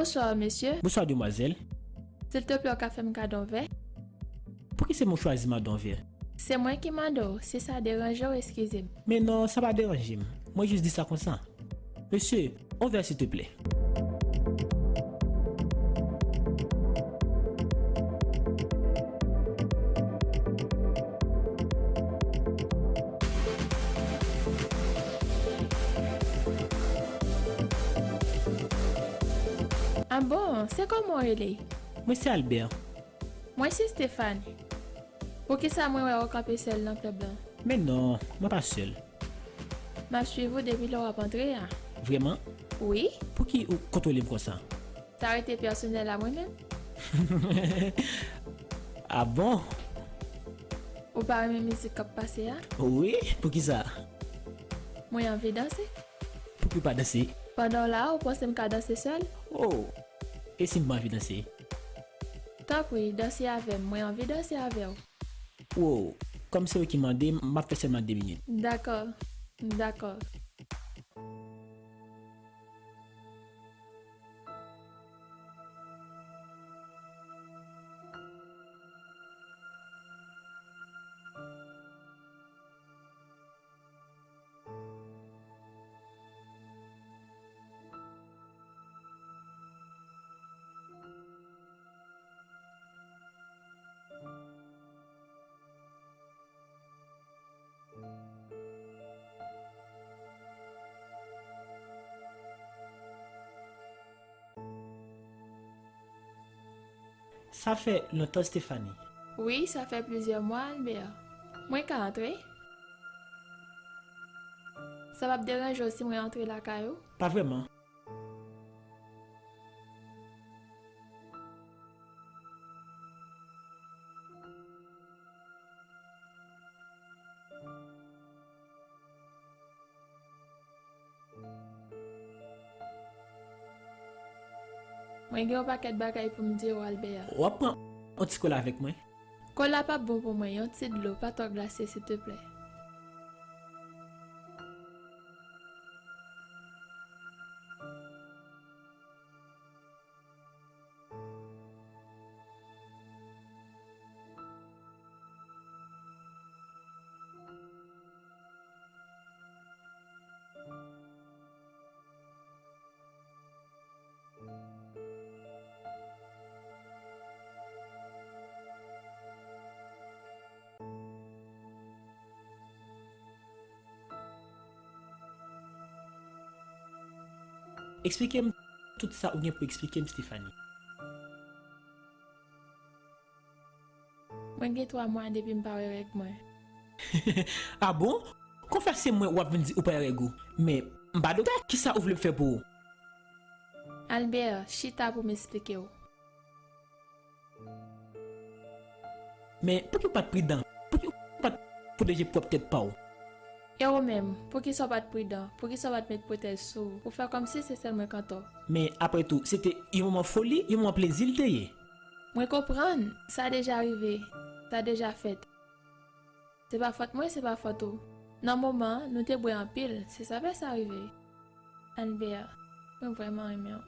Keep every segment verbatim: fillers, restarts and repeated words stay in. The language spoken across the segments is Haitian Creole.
Bonswa, mesye. Bonswa, demwazèl. Silteplè, w ka fè m kado yon vè? Pouki se mwen w chwazi mande yon vè? Se mwen ki mande w. Si sa deranje w, eskize m. Men non, sa pa deranje m. Mwen jis di sa konsa. Mesye, yon vè, silteplè. Ah bon, se kòman w rele? Mwen se Albert. Mwen se Stéphanie. Poukisa mwen wè w kanpe sèl nan klèb lan? Men non, mwen pa sèl. M ap swiv ou depi lè w ap antre a. Vrèman? Wi. Pouki ou kontwole m konsa? Sa rete pèsonèl a mwen menm. Ah bon? Ou pa renmen mizik k ap pase a? Wi, poukisa? Mwen anvi danse. Pouki w pa danse? Pandan w la, ou panse m ka danse sèl? Oh, e si m pa anvi danse? Tanpri, danse avè m, mwen anvi danse avè w. Wow, kòm se ou ki mande, m ap fè sèlman de minit. Dakò, dakò. Sa fè lontan, Stéphanie? Wi, sa fè plizyè mwa, Albert. Mwen ka antre? Sa p ap deranje w si mwen antre lakay ou? Pa vrèman. Mwen gen yon pakèt bagay pou m di w, Albert. W ap pran yon ti kola avèk mwen? Kola p ap bon pou mwen, yon ti dlo, pa twò glase, silteplè. Eksplike m tout sa ou gen pou eksplike m, Stéphanie. Mwen gen twa mwa depi m pa wè règ mwen. Ah bon? Konfèse mwen w ap vin di ou pa wè règ ou. Men, m pa doktè, kisa ou vle m fè pou ou? Albert, chita pou m eksplike w. Men, pouki w pa t pridan? Pouki w pa t pwoteje pwòp tèt pa w? E ou menm, poukisa w pa t pridan? Poukisa w pa t met pwotèj sou ou? Ou fè kòmsi se sèl mwen k antò. Men, apre tou, se te yon moman foli, yon moman plezi l te ye. Mwen konprann, sa deja rive, sa deja fèt. Se pa fòt mwen, se pa fòt ou. Nan moman an, nou te bwè anpil, se sa fè sa rive. Albert, mwen vrèman renmen w.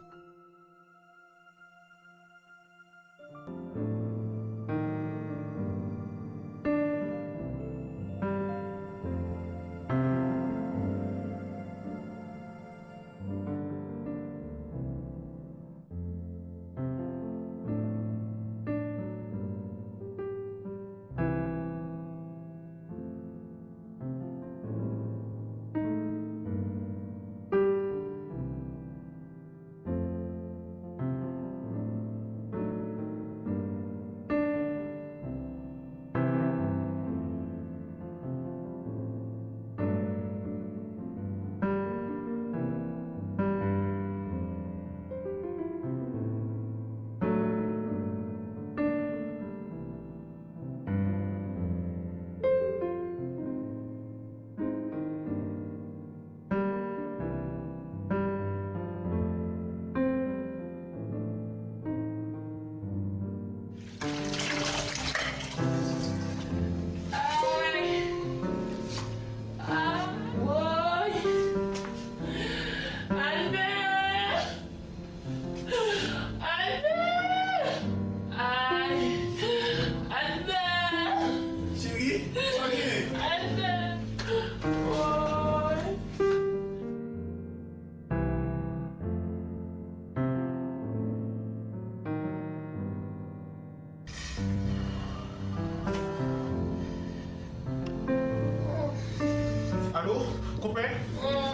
Konpè,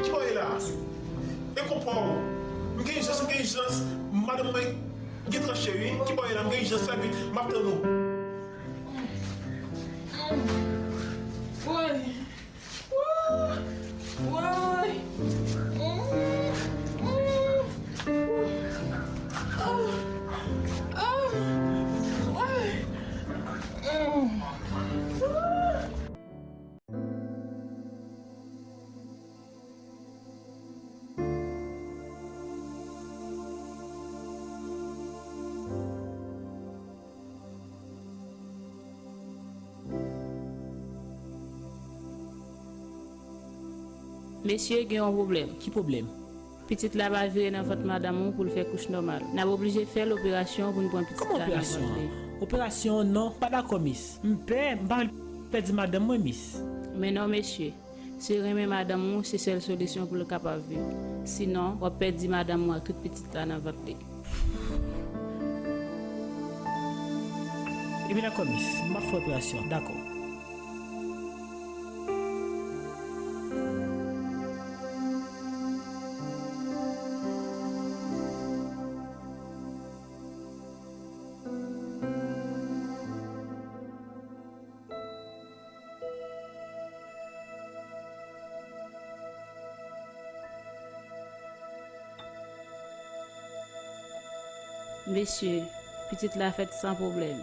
ki bò w ye la? E konpè w? M gen ijans, m gen ijans. Madanm mwen gen tranche, wi. Ki bò w ye la? M gen ijans, fè vit. M ap tann ou. Woy! Woy! Woy! Mesye, gen yon pwoblèm. Ki pwoblèm? Pitit la pa vire nan vant madanm ou pou l fè kouch nòmal. N ap oblije fè l operasyon pou n pran pitit la nan vant li. Kòman operasyon? Operasyon? Non, m pa dakò, mis. M pè, m pa anvi pèdi madanm mwen, mis. Men non, mesye. Se renmen madanm ou, se sèl solisyon pou l kapab viv. Sinon, w ap pèdi madanm ou ak tout pitit la nan vant li. Ebyen, dakò, mis. M ap fè operasyon. Dakò. Mesye, pitit la fèt san pwoblèm.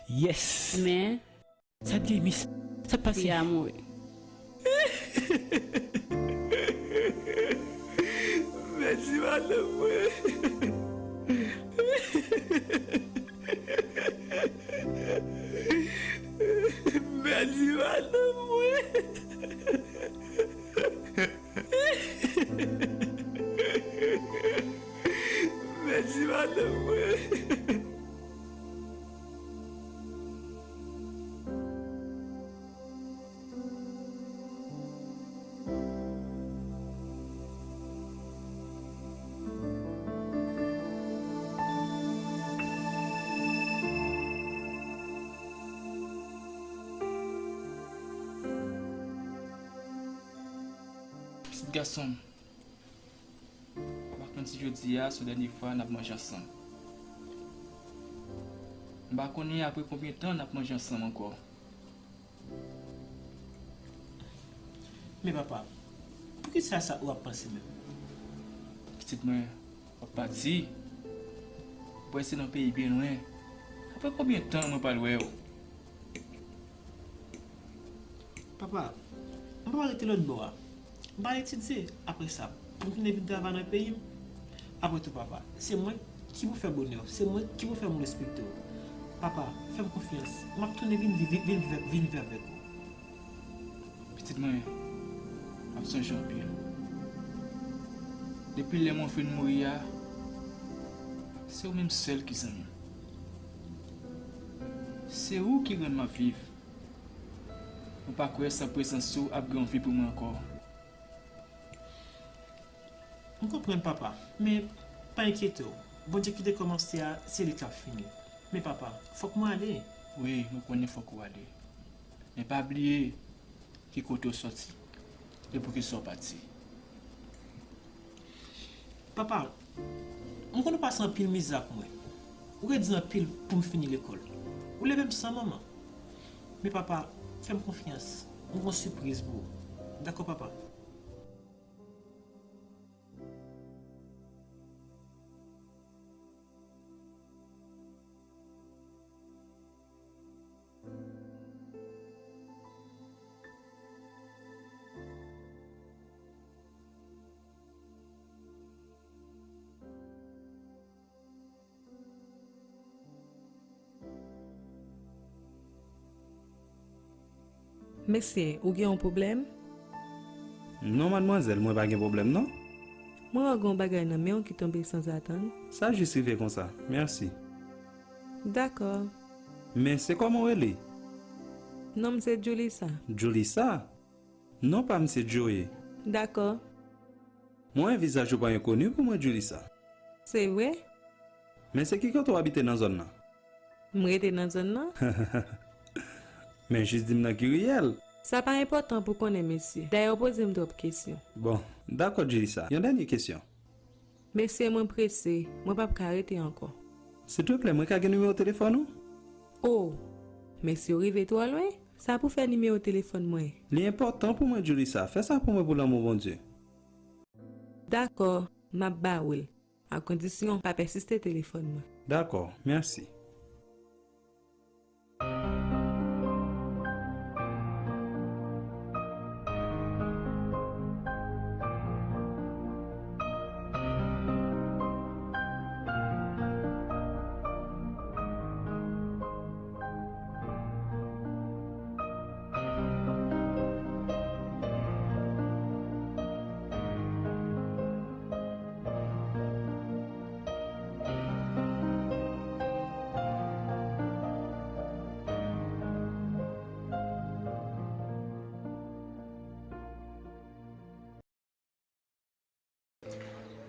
Yes! Men, sa t gen, mis? Sa t pase? Fi a mouri. Mèsi, madanm mwen. Mèsi, madanm mwen. Mèsi, madanm mwen. Pitit gason m, m pa konn si jodi a se dènye fwa n ap manje ansanm. M pa konnen apre konbyen tan n ap manje ansanm ankò. Men papa, poukisa sa ou ap panse menm? Pitit mwen, w ap pati. W prale nan peyi byen lwen. Apre konbyen tan mwen pral wè w? Papa, m pral rete lòt bò a. M pral etidye. Apre sa, pou m tounen vin travay nan peyi m. Apre tou, papa, se mwen ki pou fè bonè w, se mwen ki pou fè moun respekte w. Papa, fè m konfyans, m ap tounen vin viv, vin, vin, vin viv avèk ou. Pitit mwen, m ap sonje w anpil. Depi lè mwen fin mouri a, se ou menm sèl ki zanmi m. Se ou ki rann m ap viv. Mwen pa kwè san prezans ou ap gen yon vi pou mwen ankò. M konprann, papa, men pa enkyete w. Bondye ki te kòmanse a, se li k ap fini. Men, papa, fòk mwen ale. Wi, mwen konnen fòk ou ale. Men pa bliye ki kote w sòti e poukisa w pati. Papa, m konn ou pase anpil mizè ak mwen. Ou redi anpil pou m fini lekòl. Ou leve m san manman. Men papa, fè m konfyans. M gen yon sipriz pou ou. Dakò, papa? Mesye, ou gen yon pwoblèm? Non, madmwazèl, mwen pa gen pwoblèm, non. Mwen wè gen yon bagay nan men w ki tonbe sanzatann. Sa jis rive konsa. Mèsi. Dakò. Men se kòman w rele? Non m se Julissa. Julissa? Non pa m se Joe. Dakò. Mwen wè vizaj ou pa enkoni pou mwen, Julissa. Se vre? Men se ki kote w abite nan zòn nan? M rete nan zòn nan. Men jis di m nan ki riyèl. Sa pa enpòtan pou konnen, mesye. Dayè, w poze m twòp kesyon. Bon, dakò, Julissa. Yon dènye kesyon. Mesye, mwen prese. Mwen p ap ka rete ankò. Silvouplè, mwen ka gen nimewo telefòn ou? O, mesye, w rive twò lwen. Sa pou fè nimewo telefòn mwen? Li enpòtan pou mwen, Julissa. Fè sa pou mwen pou lanmou Bondye. Dakò, m ap ba ou l. A kondisyon pa pèsiste telefòn mwen. Dakò, mèsi.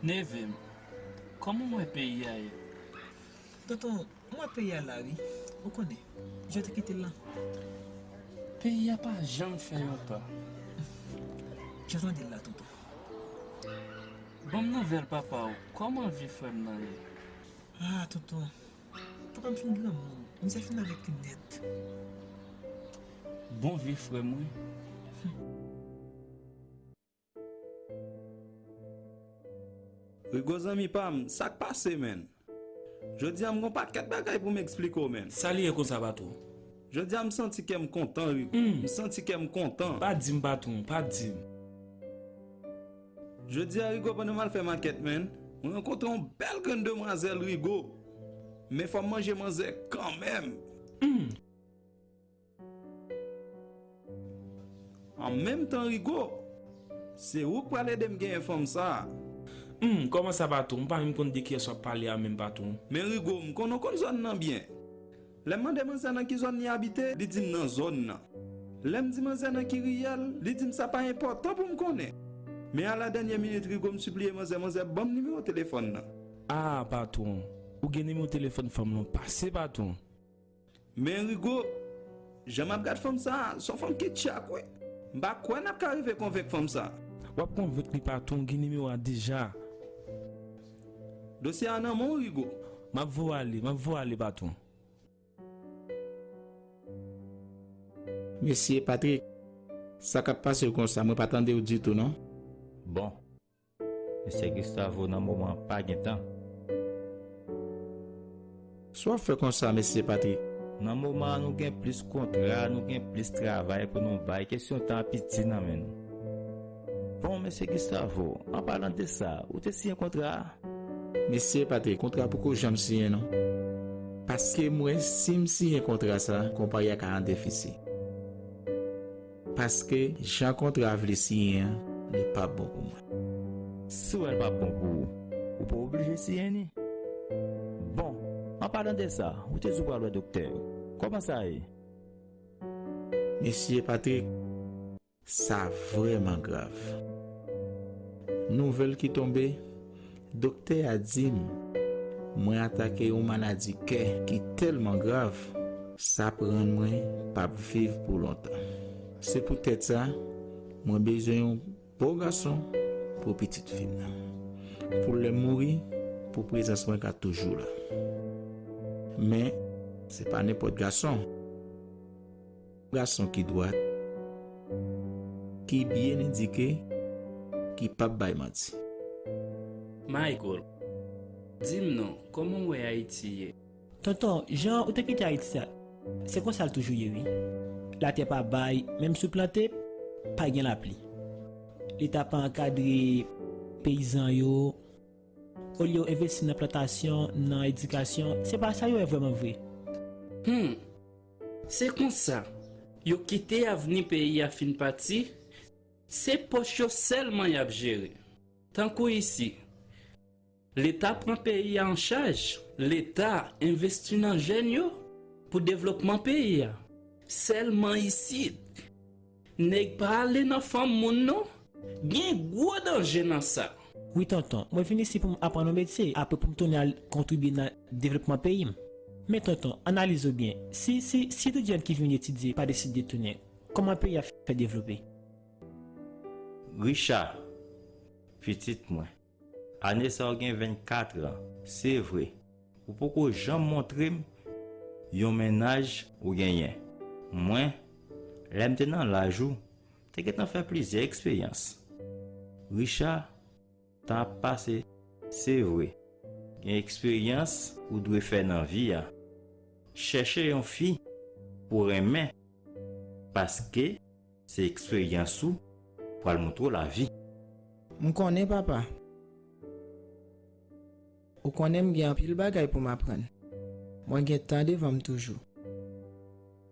Neve m, kòman w wè peyi a ye? Tonton, mwen wè peyi a la wi. Ou konnen, jan te kite l lan. Peyi a pa janm fè yon pa. Jan tande l la, tonton. Ban m nouvèl papa w, kòman vi frè m nan ye? Ah, tonton, papa m fin granmoun, mizè fin avèk li nèt. Bon vi frè mwen. Rigo zanmi pa m, sa k pase, menn? Jodi a m gon pakèt bagay pou m eksplike w, menn. Sa li ye konsa, patwon? Jodi a m santi kè m kontan, Rigo. M santi kè m kontan. Pa di m, patwon, pa di m. Jodi a, Rigo, pandan m al fè makèt, menn, mwen rankontre yon bèl grenn demwazèl, Rigo. Men fò m manje manzè kanmenm. An menm tan, Rigo, se ou k pral ede m genyen fanm sa a. Humm, kòman sa, patwon? M pa menm konn de kiyès w ap pale a menm, patwon. Men Rigo, m konnen w konn zòn nan byen. Lè m mande manzè nan ki zòn li abite, li di m nan zòn nan. Lè m di manzè nan ki riyèl, li di m sa pa enpòtan pou m konnen. Men a la dènyè minit, Rigo, m sipliye manzè, manzè ban m nimewo telefòn nan. Ah, patwon, ou gen nimewo telefòn fanm lan pase, patwon. Men Rigo, jan m ap gad fanm sa a, s on fanm ki tchak, wi. M pa kwè n ap ka rive konvenk fanm sa a. W ap konvenk li, patwon, w gen nimewo a deja. Dosye a nan men w, Rigo. M ap voye w ale, m ap voye w ale, patwon. Mesye Patrick, sa k ap pase w konsa? Mwen pa tande w ditou, non. Bon. Mesye Gustavo nan moman an pa gen tan. Sa w ap fè konsa, mesye Patrick? Nan moman an, nou gen plis kontra, nou gen plis travay pou nou bay, kesyon tan an piti nan men nou. Bon, mesye Gustavo, an palan de sa, ou te siyen kontra a? Mesye Patrick, kontra poko janm siyen, non. Paske m wè si m siyen kontra sa, konpayi a ka an defisi. Paske jan kontra a vle siyen an, li p ap bon pou mwen. Si w wè l p ap bon pou ou, ou pa oblije siyen ni. Bon, an palan de sa, ou te di w pral wè doktè yo. Kòman sa ye? Mesye Patrick, sa vrèman grav. Nouvèl ki tonbe, doktè a di m mwen atake yon maladi kè ki tèlman grav, sa ap rann mwen p ap viv pou lontan. Se poutèt sa, mwen bezwen yon bon gason pou pitit fi m nan. Pou lè m mouri, pou prezans mwen ka toujou la. Men, se pa nenpòt gason. Gason ki dwat, ki byen edike, ki p ap bay manti. Michael, di m non, kòman w wè Ayiti ye? Tonton, jan ou te kite Ayiti a, se konsa l toujou ye wi. Latè pa bay, menm si w plante, pa gen lapli. Leta pa ankadre peyizan yo. Olye yo envesti nan plantasyon, nan edikasyon, se pa sa yo wè vrèman vre. Humm, se konsa, yo kite avni peyi a fin pati, se pòch yo sèlman y ap jere. Tankou isi, Leta pran peyi a an chaj, Leta envesti nan jèn yo pou devlopman peyi a. Sèlman isit, nèg pa ale nan fanm moun non, gen gwo danje nan sa. Wi tonton, mwen vin isi pou m aprann yon metye, apre pou m tounen al kontribye nan devlopman peyi m. Men tonton, analize w byen, si, si, si tout jèn ki vin etidye pa deside tounen, kòman peyi a fè devlope? Richard, pitit mwen, ane sa a w gen vennkat an. Se vre, ou poko janm montre m yon mennaj ou genyen. Mwen, lè m te nan laj ou, te gentan fè plizyè eksperyans. Richard, tan ap pase, se vre. Gen eksperyans ou dwe fè nan vi a. Chèche yon fi pou renmen, paske se eksperyans ou pral montre w lavi. M konnen, papa. Ou konnen m gen anpil bagay pou m aprann. Mwen gen tan devan m toujou.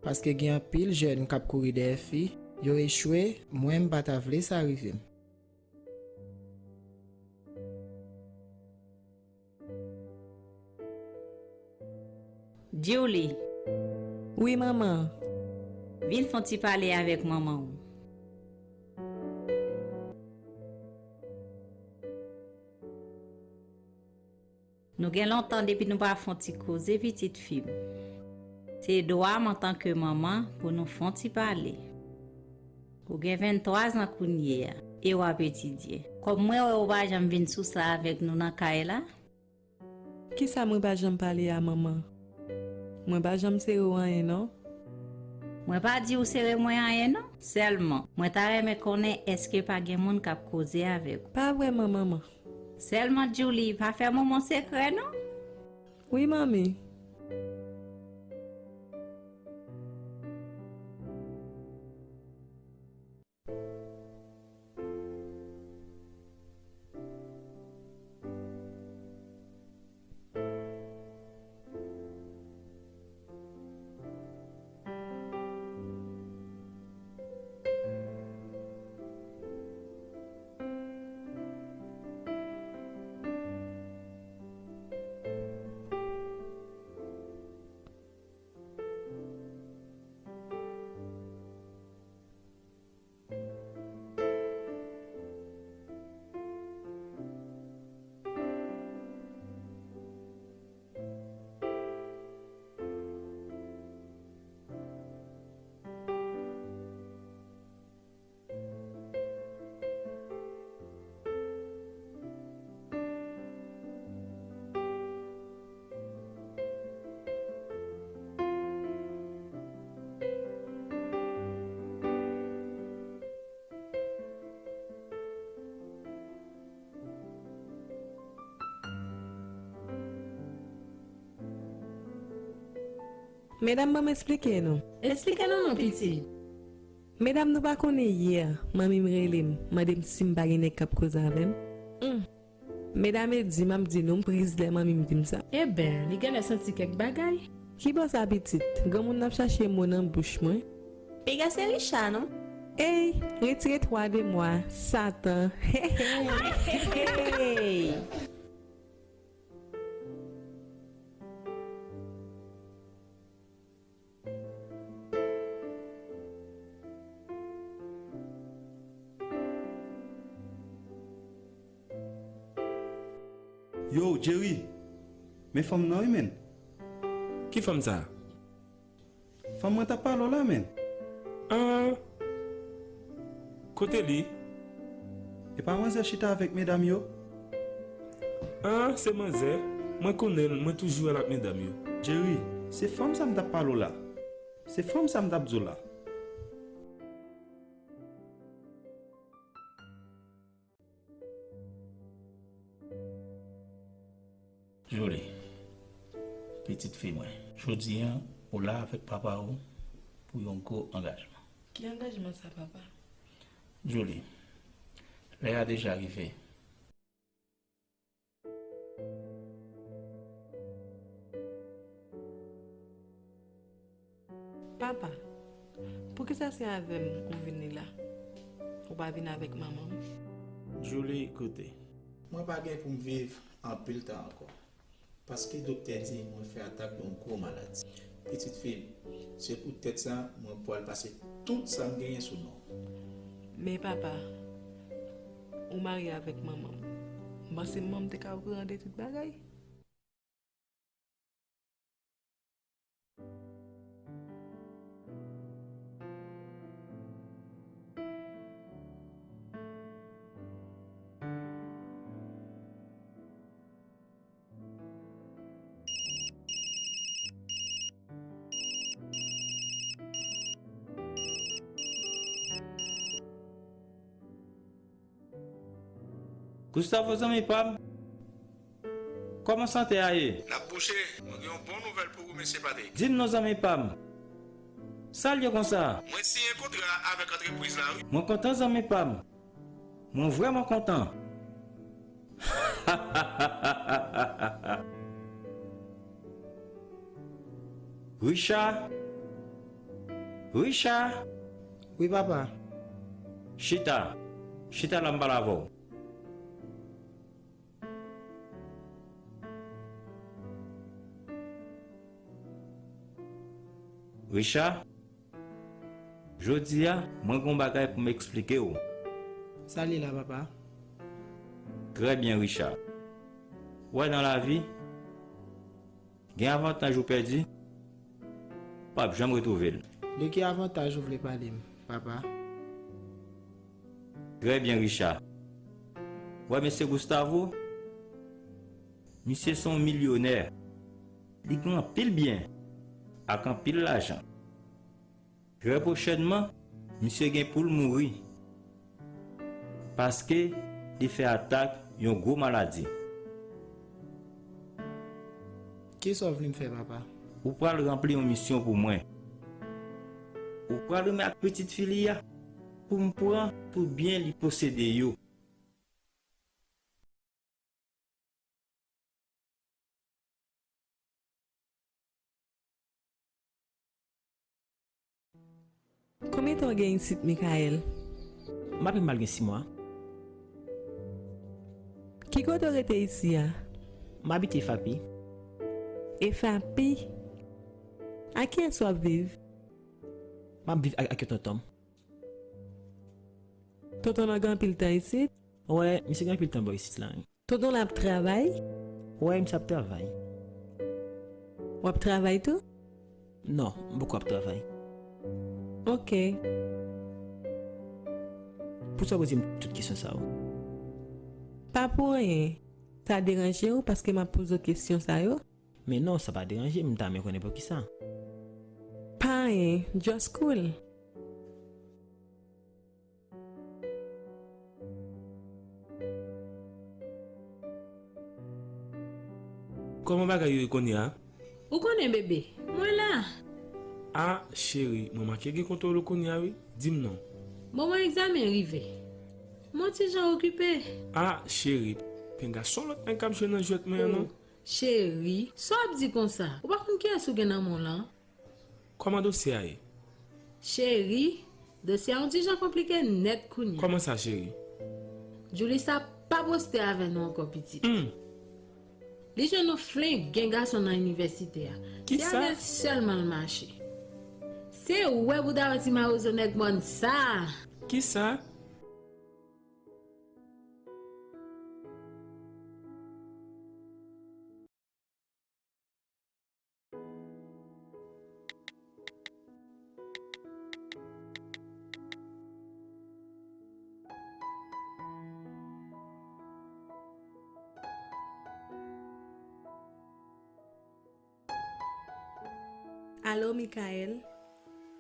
Paske gen anpil jèn k ap kouri dèyè fi, yo echwe, mwen m pa ta vle sa rive m. Julie. Wi, manman. Vin fè yon ti pale avèk manman w. Nou gen lontan depi nou pa fè yon ti koze, pitit fi m. Se dwa m antanke manman pou nou fè yon ti pale. Ou gen venntwa zan kounye a, e w ap etidye. Kòm mwen wè ou pa janm vin sou sa avèk nou nan kay la. Kisa mwen pa janm pale a, manman? Mwen pa janm sere w anyen, non. Mwen pa di w sere mwen anyen, non. Sèlman, mwen ta renmen konnen èske pa gen moun k ap koze avèk ou. Pa vrèman, manman. Sèlman, Julie, pa fè manman sekrè, non. Wi, manmi. Medam, ban m esplike nou. Esplike nou non, pitit. Medam, nou pa konnen yè, manmi m rele m, mande m si m pa gen nèg k ap koze avè m. Hmm. Medam, e di m ap di nou, m priz lè manmi m di m sa. Eben, li genlè santi kèk bagay. Ki bò sa, pitit? Granmoun nan ap chache mo nan bouch mwen. Piga se Richa, non? Ey, retire twa de mwa, Satan. Hey, hey. Yo, Jerry! Men fanm nan wi, menn. Ki fanm sa? Fanm mwen t ap pale w la, menn. An! Kote li? E pa manzè chita avèk medam yo? An, se manzè. Mwen konnen l, mwen toujou wè l ak medam yo. Jerry, se fanm sa m t ap pale w la. Se fanm sa m t ap di w la. Julie, pitit fi mwen, jodi a, ou la avèk papa w pou yon gwo angajman. Ki angajman sa, papa? Julie, lè a deja rive. Papa, poukisa se avè m ou vini la? Ou pa vin avèk manman m? Julie, koute. Mwen pa gen pou m viv anpil tan ankò. Paske doktè di mwen fè atak yon gwo maladi. Pitit fi m, se poutèt sa mwen pral pase tout sa m genyen sou non w. Men papa, ou marye avèk manman m. M panse manman m te ka okouran de tout bagay. Gustavo, zanmi pa m, kòman sante a ye? N ap bouche. Mwen gen yon bon nouvèl pou ou, mesye Patrick. Di m non, zanmi pa m. Sa l ye konsa? Mwen siyen kontra avèk antrepriz la, wi. Mwen kontan, zanmi pa m. Mwen vrèman kontan. Richard? Richard? Wi, papa. Chita. Chita la, m pale avè w. Richard, jodi a, mwen gen yon bagay pou m eksplike w. Sa l ye la, papa? Trè byen, Richard. Ou wè, nan lavi, gen avantaj ou pèdi, w p ap janm retwouve l. De ki avantaj ou vle pale m, papa? Trè byen, Richard. Ou wè mesye Gustavo? Misye se yon milyonè. Li gen anpil byen ak anpil lajan. Trè pwochènman, misye gen pou l mouri, paske li fè atak yon gwo maladi. Kisa w vle m fè, papa? Ou pral ranpli yon misyon pou mwen. Ou pral renmen ak pitit fi li a pou m pran tout byen li posede yo. Konbyen tan w gen isit, Michael? M ape mal gen sis mwa. Ki kote w rete isi a? M abite Efapi. Efapi? Ak kiyès w ap viv? M ap viv ak, ak yon tonton m. Tonton nan gen anpil tan isit? Wè, misye gen anpil tan bò isit la, wi. Tonton la ap travay? Wè, misye ap travay. W ap travay tou? Non, m poko ap travay. Ok. Poukisa w poze m tout kesyon sa yo? Pa pou anyen. Sa deranje w paske m ap poze w kesyon sa yo? Men non, sa pa deranje m, m ta renmen konnen poukisa. Pa anyen, just cool. Kòman bagay yo ye kounye a? Ou konnen, bebe, mwen la. A, cheri, mwen manke gen kontwòl ou kounye a, wi. Di m non. Bon, mwen egzamen rive. Mwen ti jan okipe. A, cheri, penga se yon lòt nèg k ap jwe nan jwèt mwen an, non. Cheri, sa w ap di konsa? Ou pa konn kiyès ou gen nan men w lan? Kòman dosye a ye? Cheri, dosye a yon ti jan konplike nèt kounye a. Kòman sa, cheri? Julissa pa poste avè nou ankò, pitit. Hmm. Li jwenn yon flengen gason nan inivèsite a. Kisa? Se avè l sèlman l mache. Se wè bouda yon ti mawozo nèg mòn sa. Kisa? Alo, Michael.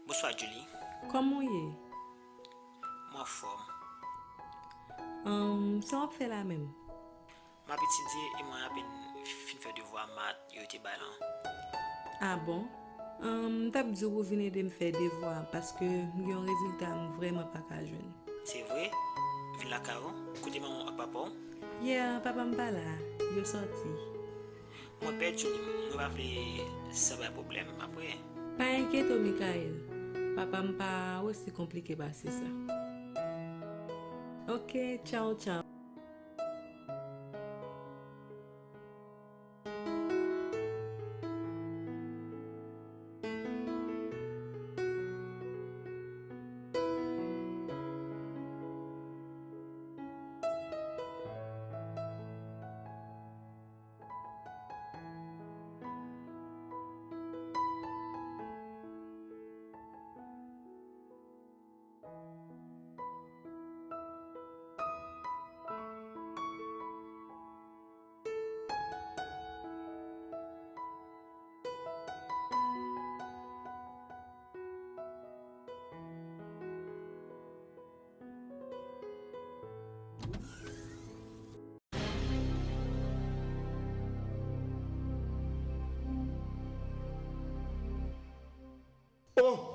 Bonswa, Julie. Kòman w ye? Mwen anfòm. Ahn, sa w ap fè la menm? M ap etidye e mwen apèn fin fè devwa mat yo te bay lan. A bon? Ahn, m t ap di w pou w vin ede m fè devwa paske m gen yon rezilta m vrèman pa ka jwenn. Se vre? Vin lakay ou? Kote manman w ak papa w? Yeah, papa m pa la. Yo sòti. Mwen pè Julie, mwen pa vle sa bay pwoblèm apre. Pa enkyete w, Michael. Papa m pa osi konplike pase sa. Ok, tchaw, tchaw.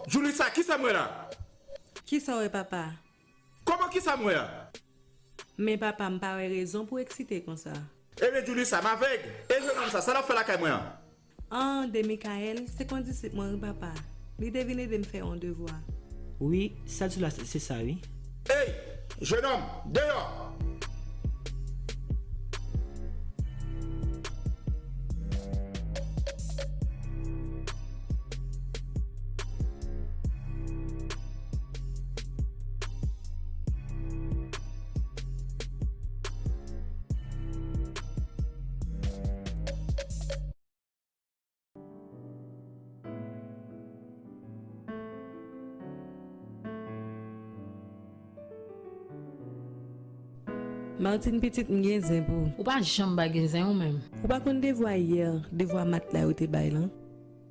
Julissa, kisa m wè la? Kisa w wè, papa? Kòman kisa m wè a? Men papa, m pa wè rezon pou w eksite konsa. Ebyen, Julissa, m avèg. E jennonm sa, sa l ap fè lakay mwen an? An, de Michael, se kondisip mwen wi, papa. Li te vin ede m fè yon devwa. Wi, sa l di w la, se sa wi. Ey, jennonm, deyò! Martine pitit, m gen zen pou ou. Ou pa janm pa gen zen ou menm. Ou pa konn devwa yè, devwa mat la yo te bay lan?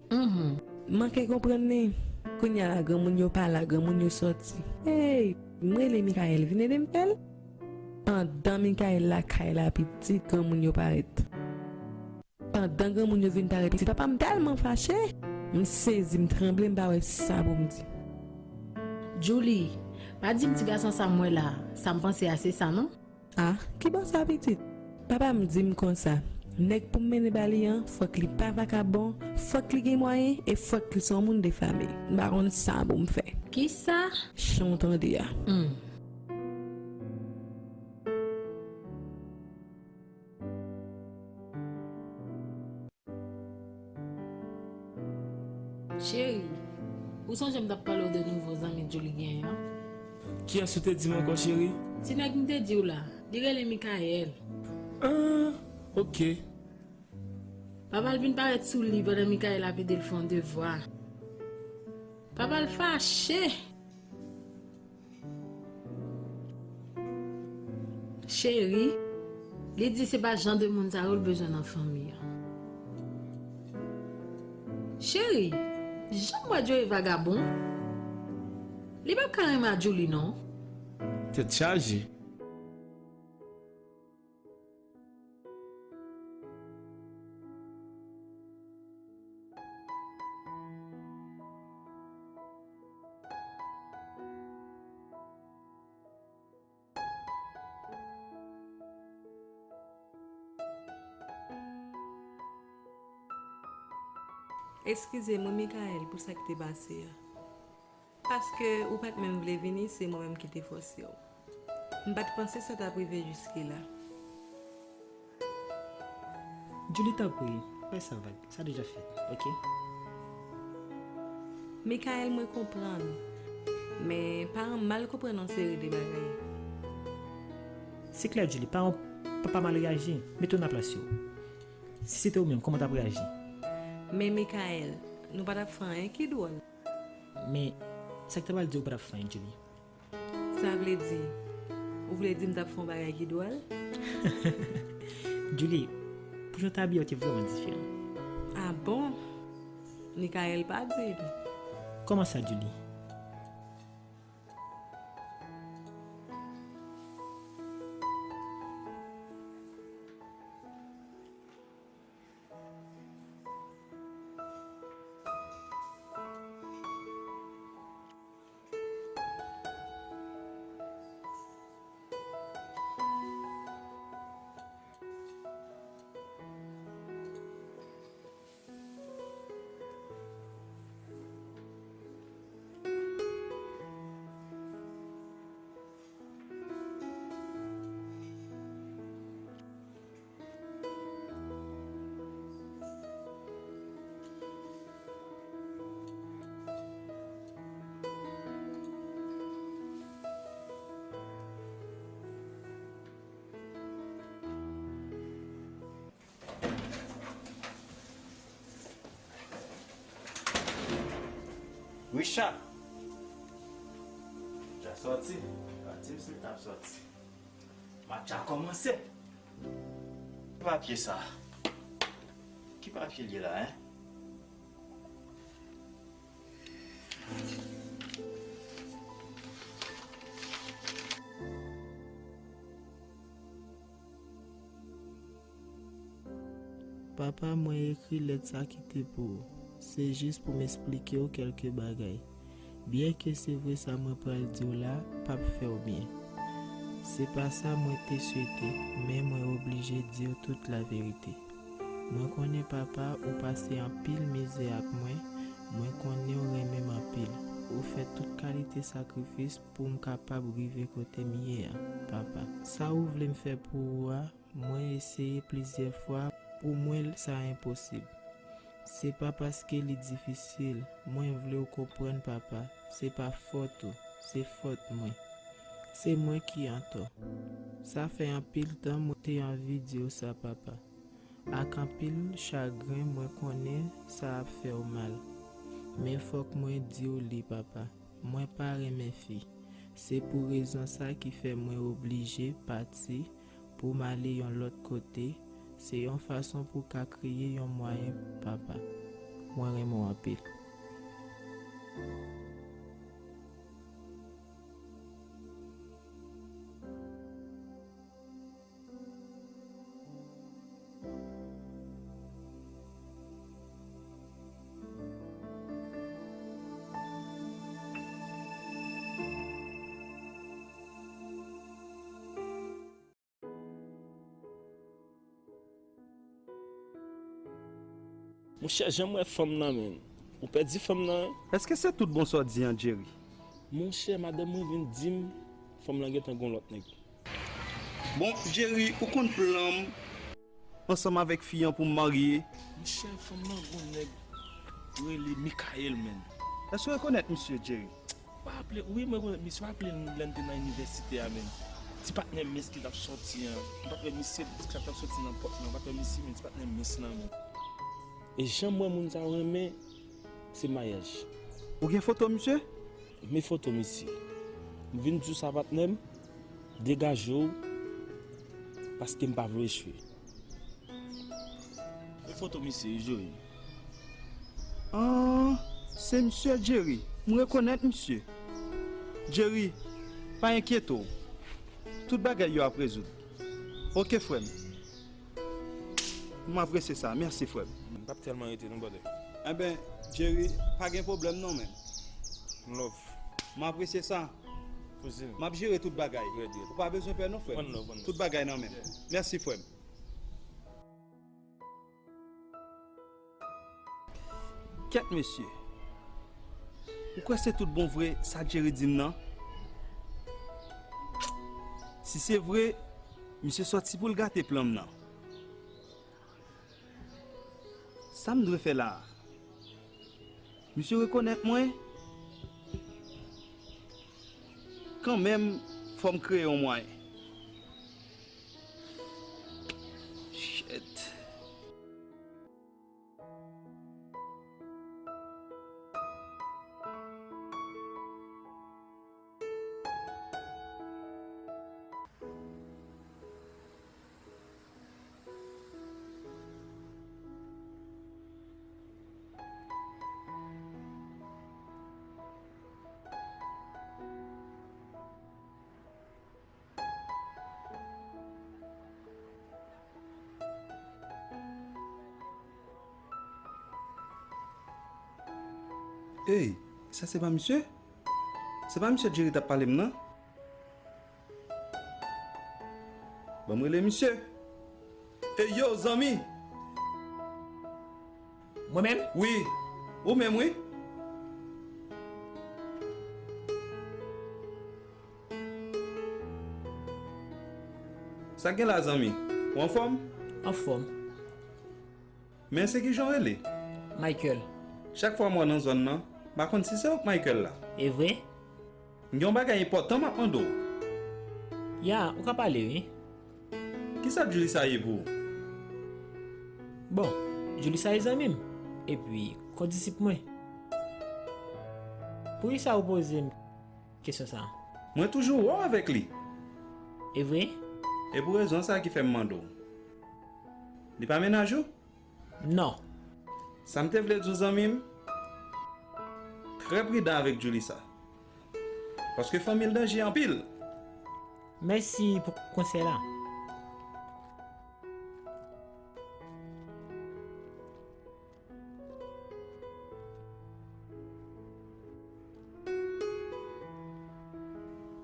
Mhm. M manke konprann li. Kounye a la, granmoun yo pa la, granmoun yo sòti. Hey, m rele Michael vin ede m fè l. Pandan Michael lakay la pitit, granmoun yo parèt. Pandan granmoun yo vin parèt pitit, papa m tèlman fache. M sezi, m tranble, m pa wè sa pou m di. Julie, pa di m ti gason sa m wè la, sa m panse a se sa non. Ah, kibò sa pitit? Papa m di m konsa, nèg pou m mennen ba li an, fòk li pa vakabon, fòk li gen mwayen e fòk li se yon moun de fanmi. M pa konn sa pou m fè. Kisa? Jan w tande a. Hmm. Cheri, ou sonje m t ap pale w de nouvo zanmi Julie genyen an? Kiyès ou te di m ankò, cheri? Ti nèg m te di w la, li rele Michael. Ah, ok. Papa l vin parèt sou li pandan Michael ap ede l fè yon devwa. Papa l fache. Cheri, li di se pa jan de moun sa yo l bezwen nan fanmi an. Cheri, jan m wè Joey vagabon, li p ap ka renmen a Julie non. Tèt chaje. Eskize m wi, Michael, pou sa ki te pase a. Paske ou pa t menm vle vini, se mwen menm ki te fòse w. M pa t panse sa t ap rive jiske la. Julie, tanpri, pa sa vag. Sa deja fèt, ok? Michael, mwen konprann. Men paran m mal konprann yon seri de bagay. Se klè, Julie, paran papa mal reyaji. Mete w nan plas yo. Si se te ou menm, kòman w t ap reyaji? Men Michael, nou pa t ap fè anyen ki dwòl. Men, sa k ta pral di w pa t ap fè anyen, Julie? Sa vle di, ou vle di m t ap fè yon bagay ki dwòl? Julie, pou jan w te abiye a, w te vrèman diferan. Ah bon? Michael pa di m. Kòman sa, Julie? Richard! Richard sòti. Li pa di m si l t ap sòti. Match la kòmanse. Ki papye sa? Ki papye l ye la, en? Papa, mwen ekri lèt sa kite pou ou. Se jis pou m esplike w kèlke bagay. Byenke se vre sa mwen pral di w la p ap fè w byen. Se pa sa mwen te swete, men mwen oblije di w tout laverite. Mwen konnen, papa, ou pase anpil mizè ak mwen, mwen konnen w renmen m anpil. Ou fè tout kalite sakrifis pou m kapab rive kote m ye a, papa. Sa ou vle m fè pou ou a, mwen eseye plizyè fwa, pou mwen sa enposib. Se pa paske li difisil, mwen vle w konprann, papa, se pa fòt ou, se fòt mwen. Se mwen ki antò. Sa fè anpil tan mwen te anvi di w sa, papa. Ak anpil chagren, mwen konnen sa ap fè w mal. Men fòk mwen di w li, papa. Mwen pa renmen fi. Se pou rezon sa ki fè mwen oblije pati pou m ale yon lòt kote. Se yon fason pou ka kreye yon mwayen, papa. Mwen renmen w anpil. Monchè, jan m wè fanm nan, menm. Ou pèdi fanm nan, wi. Èske se tout bon sa w di an, Jerry? Monchè, madanm mwen vin di m fanm lan gentan gon lòt nèg. Bon, Jerry, ou konn plan m ansanm avèk fi an pou m marye? Monchè, fanm nan gon nèg rele Michael, menm. Èske w rekonèt misye, Jerry? Pa aple, wi, mwen rekonèt misye, pa aple n lè n te nan inivèsite a, menm. Ti patnè mens ki t ap sòti an. M pa t wè misye, ki t ap sòti nan pòt lan, m pa t wè misye, menm, ti patnè mens lan, menm. E jan m wè moun sa yo renmen, se mayaj. Ou gen foto misye? Men foto misye. M vin di w sa, patnè m, degaje w, paske m pa vle w echwe. E foto misye, Jerry? Ah, se misye Jerry. M rekonèt misye. Jerry, pa enkyete w. Tout bagay yo ap rezoud. Oke, frè m. M apresye sa. Mèsi, frè m. M p ap tèlman rete non, brother. Enben, Jerry, pa gen pwoblèm non, men. One love. M apresye sa. Kouzin. M ap jere tout bagay. Red, red. Ou pa bezwen pè non, frè m. One love, one love. Tout bagay nan men m. Yeah. Mèsi, frè m. Kèt, mesye. Ou kwè se tout bon vre sa Jerry di m nan? Si se vre, misye sòti pou l gate plan m nan. Sa m dwe fè la a? Misye rekonèt mwen? Kanmenm, fò m kreye yon mwayen. Shit. Ey, sa se pa misye? Se pa misye Jerry t ap pale m nan? Ban m rele misye. Ey yo, zanmi! Mwen menm? Wi, ou menm wi. Sa k gen la, zanmi? Ou anfòm? Anfòm. Men se kijan w rele? Michael. Chak fwa m wè w nan zòn nan, m pa konn si se ou k Michael la. E vre? M gen yon bagay enpòtan m ap mande w. Ya, ou ka pale, wi. Kisa Julissa ye pou ou? Bon, Julissa e zanmi m, epi kondisip mwen. Poukisa ou poze m kesyon sa a? Mwen toujou wè w avèk li. E vre? E pou rezon sa ki fè m mande w. Li pa mennaj ou? Non. Sa m te vle di w, zanmi m, trè pridan avèk Julissa. Paske fanmi l danje anpil. Mèsi pou konsèy la.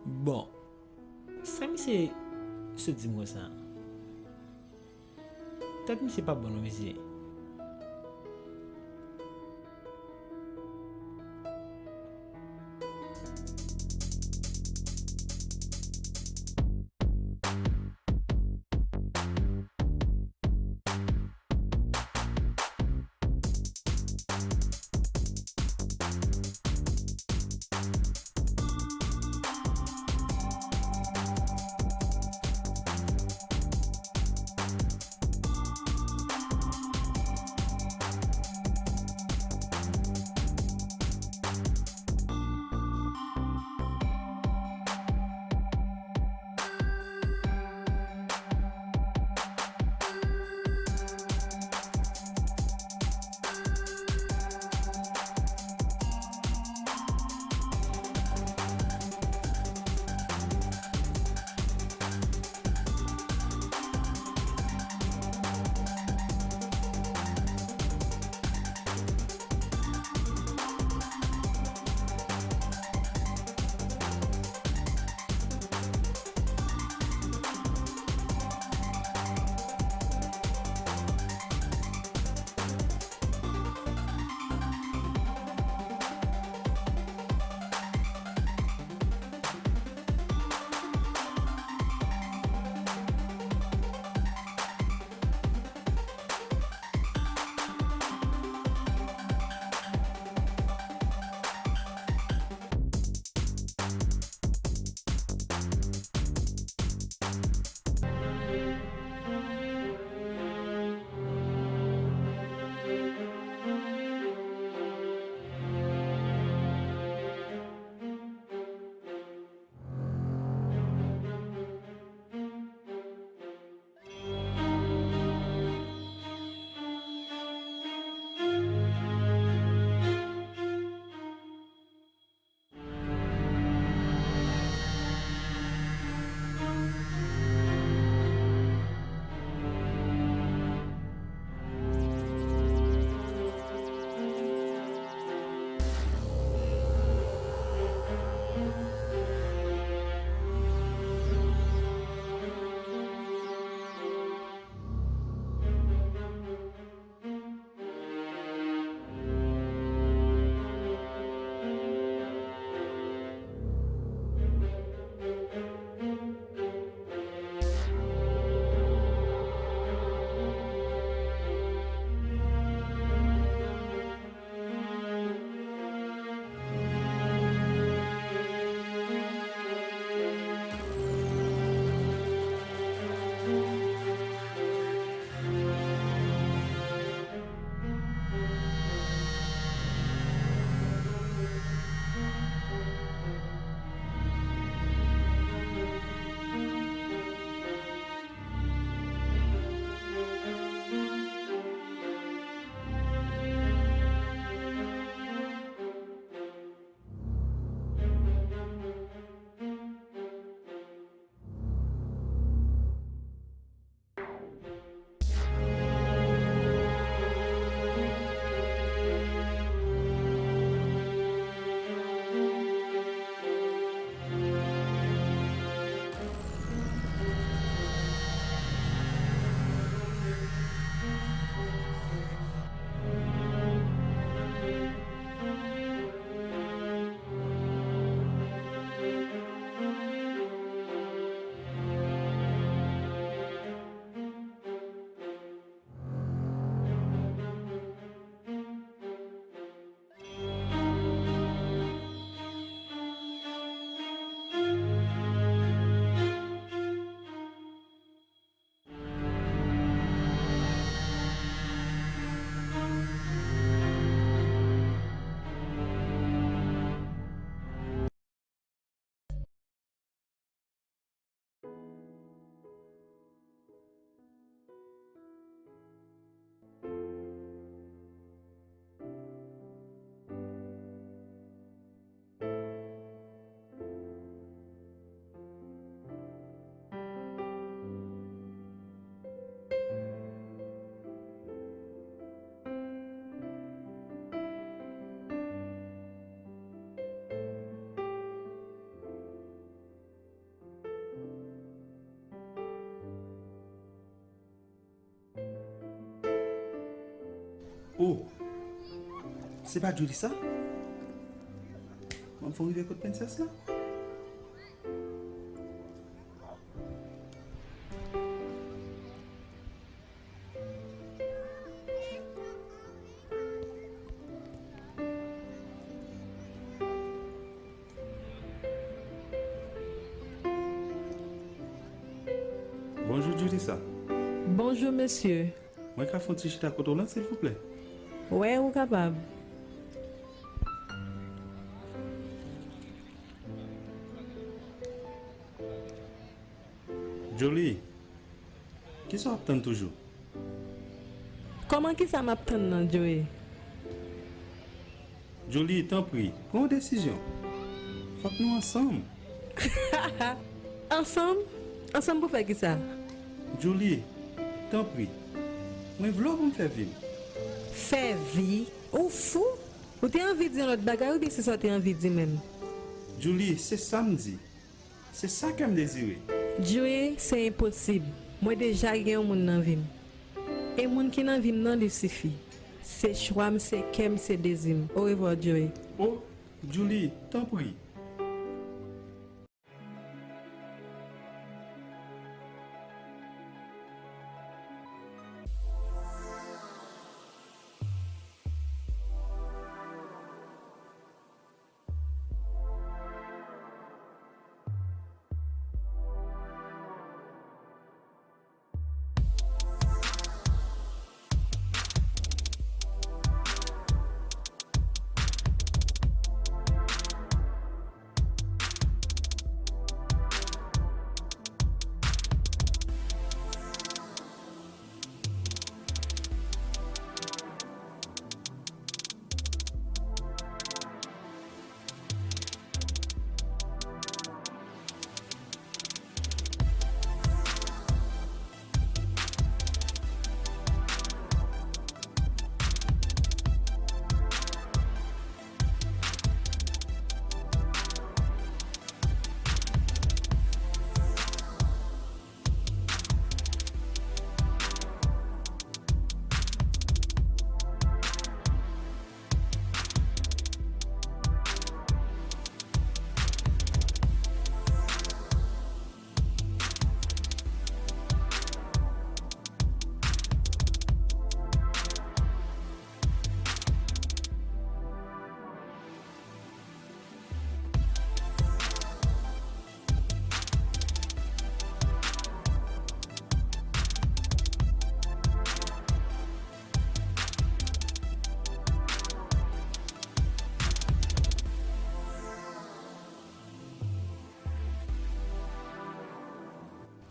Bon, sa misye sot di m konsa? Tèt misye pa bon non, mesye. Oh, se pa Julie sa? Ban m fè w rive kot prensès la. Bonjou, Julissa. Bonjou, mesye. Mwen ka fè yon ti chita kote w la, silvouplè? Wè, ou kapab. Julie, kisa w ap tann toujou? Kòman kisa m ap tann nan, Joey? Julie, tanpri, pran yon desizyon. Fòk nou ansanm. Ansanm? Ansanm pou fè kisa? Julie, tanpri, mwen vle w pou m fè vi m. Fè vi? Ou fou? Ou te anvi di yon lòt bagay oubyen se sa w te anvi di menm? Julie, se sa m di. Se sa kè m dezire. Joey, se enposib. Mwen deja gen yon moun nan vi m. E moun ki nan vi m nan, li sifi. Se chwa m, se kè m, se dezi m. Orevwa, Joey. Oh, Julie, tanpri.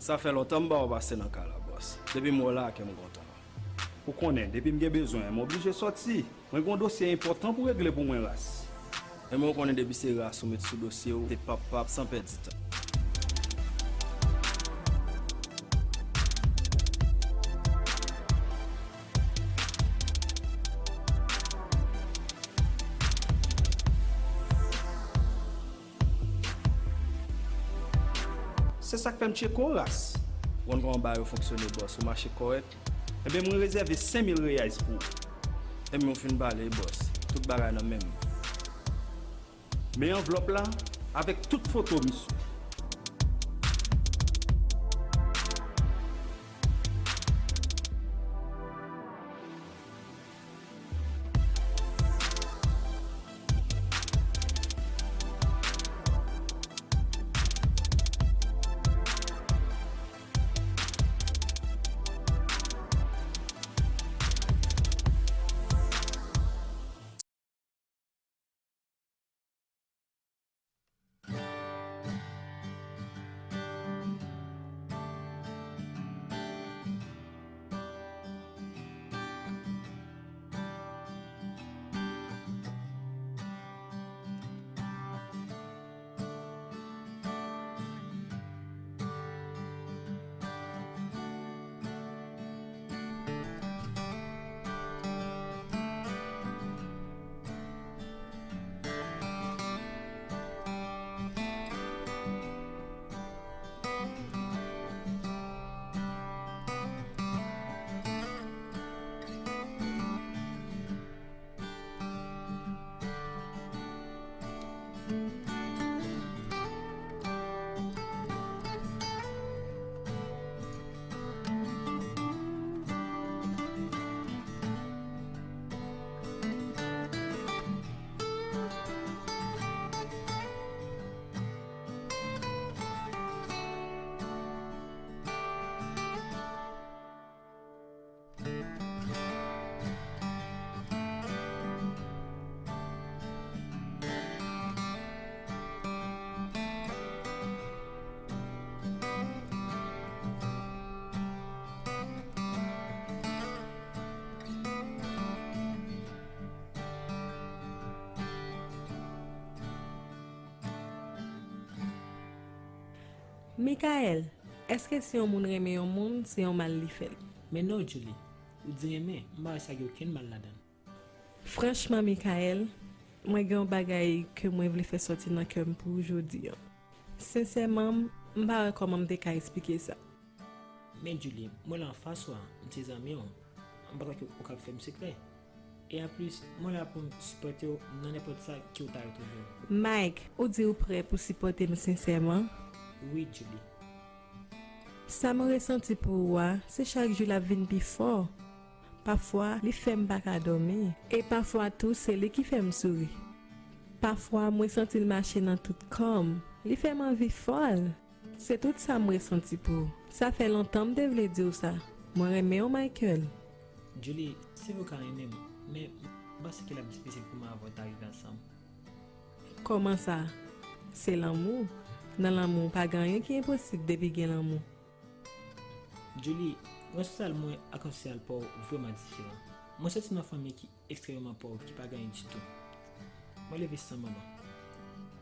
Sa fè lontan m ba w pase nan kay la, bòs. Depi m wè w la, kè m kontan. Ou konnen, depi m gen bezwen, m oblije sòti. Mwen gen yon dosye enpòtan pou regle pou mwen, ras. Enben, ou konnen depi se ras ou met sou dosye w, se pap pap san pèdi tan. Se sa k fè m tcheke w, ras. Ou konn kòman bagay yo fonksyone, bòs. Ou mache kòrèk. Enben, mwen rezève senk mil reais pou ou. Enben, ou fin pale, bòs. Tout bagay nan men m. Men anvlòp la avèk tout foto misye. Michael, èske si yon moun renmen yon moun, se yon mal li fè l? Men non, Julie, ou di renmen, m pa wè sa gen okenn mal ladan l. Franchman, Michael, mwen gen yon bagay ke mwen vle fè sòti nan kè m pou ou jodi a. Sensèman, m pa wè kòman m te ka eksplike sa. Men Julie, mwen la anfas ou a, m se zanmi w, m pa kwè ke ou kab fè m sekrè. E anplis, mwen la pou m sipòte w nan nenpòt sa ke w ta retwouve w. Mike, ou di ou prè pou sipòte m sensèman? Wi, Julie. Sa m resanti pou ou a, se chak jou l ap vin pi fò. Pafwa, li fè m pa ka dòmi. E pafwa tou, se li ki fè m souri. Pafwa, mwen santi l mache nan tout kò m. Li fè m anvi fòl. Se tout sa m resanti pou ou. Sa fè lontan m te vle di w sa. Mwen renmen w, Michael. Julie, se vre w ka renmen m, men m panse ke l ap difisil pou mwen avè w ta rive ansanm. Kòman sa? Se lanmou. Nan lanmou, pa gen anyen ki enposib depi gen lanmou. Julie, responsab mwen ak responsab pa w vrèman diferan. Mwen soti nan fanmi ki ekstrèmeman pòv ki pa gen anyen ditou. Mwen leve san manman.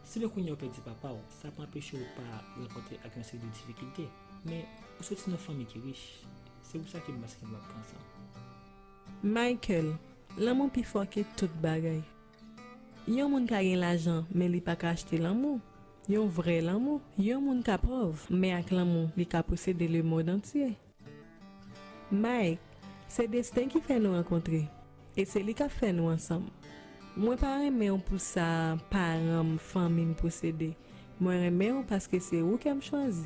Si lè kounye a w pèdi papa w, sa pa anpeche w pa rankontre ak yon seri de difikilte. Men, ou soti nan fanmi ki rich. Se pou sa ke m panse ke nou ap ansanm. Michael, lanmou pi fò ke tout bagay. Yon moun ka gen lajan, men li pa ka achte lanmou. Yon vrè lanmou. Yon moun ka pòv, men ak lanmou, li ka posede lemond antye. Mike, se desten ki fè nou rankontre, e se li k ap fè nou ansanm. Mwen pa renmen w pou sa paran m, fanmi m posede. Mwen renmen w paske se ou ke m chwazi.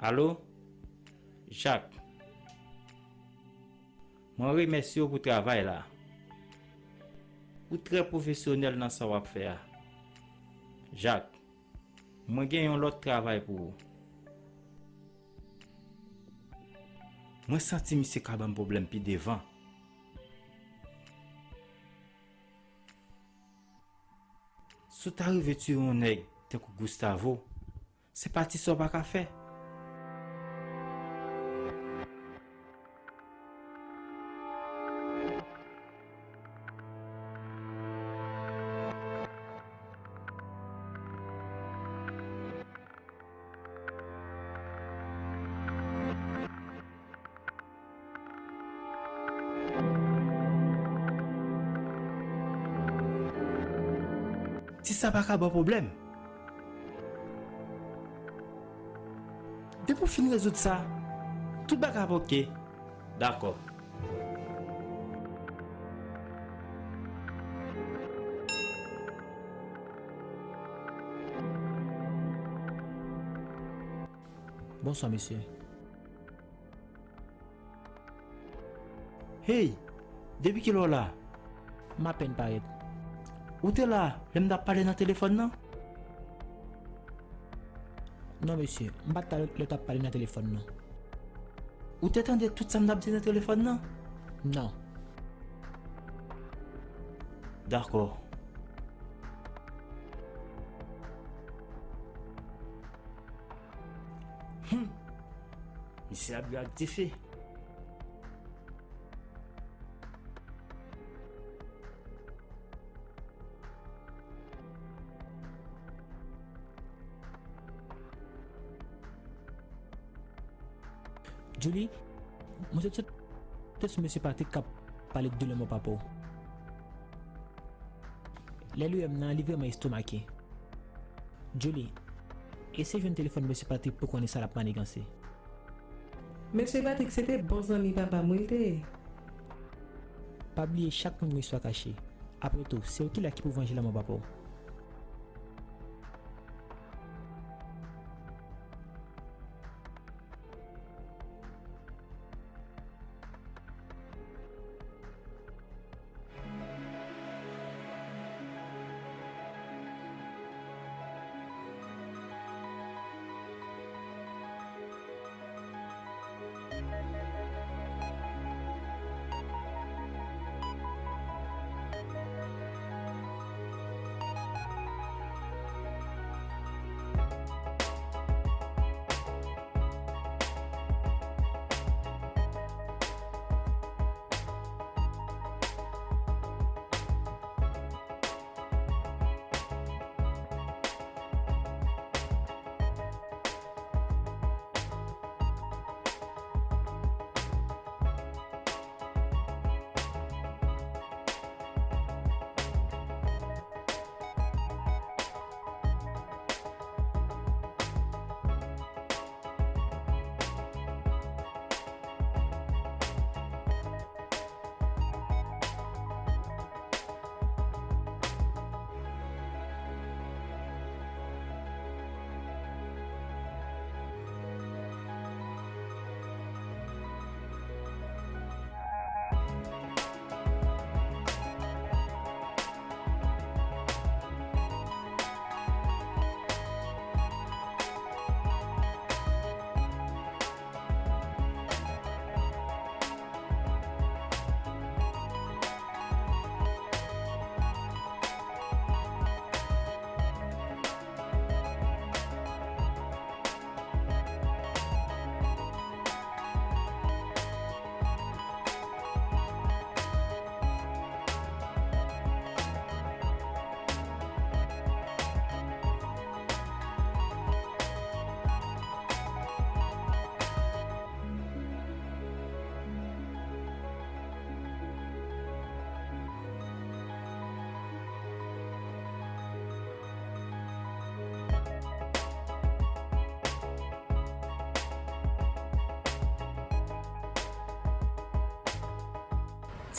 Alo? Jacques. Mwen remèsye w pou travay la. Ou trè pwofesyonèl nan sa w ap fè a. Jacques, mwen gen yon lòt travay pou ou. Mwen santi misye ka ban m pwoblèm pi devan. Si w ta rive tiye yon nèg tankou Gustavo, se pa ti sa w pa ka fè. Ti sa pa ka ba w pwoblèm. Depi w fin rezoud sa, tout bagay ap oke. Dakò. Bonswa, mesye. Hey! Depi kilè w la? M apèn parèt. Ou te la lè m t ap pale nan telefòn nan? Non, mesye, m pa t la lè w t ap pale nan telefòn nan. Ou te tande tout sa m t ap di nan telefòn nan? Non. Dakò. Hum! Misye ap bwè ak dife. Julie, mwen sot sote sou mesye Patrick k ap pale de lanmò papa w. Lè li wè m nan, li vrèman estomake. Julie, eseye jwenn telefòn mesye Patrick pou konnen sa l ap maniganse. Mesye Patrick se te bon zanmi papa m wi l te ye. Pa bliye chak moun gen istwa kache. Apre tou, se ou ki la ki pou vanje lanmò papa w.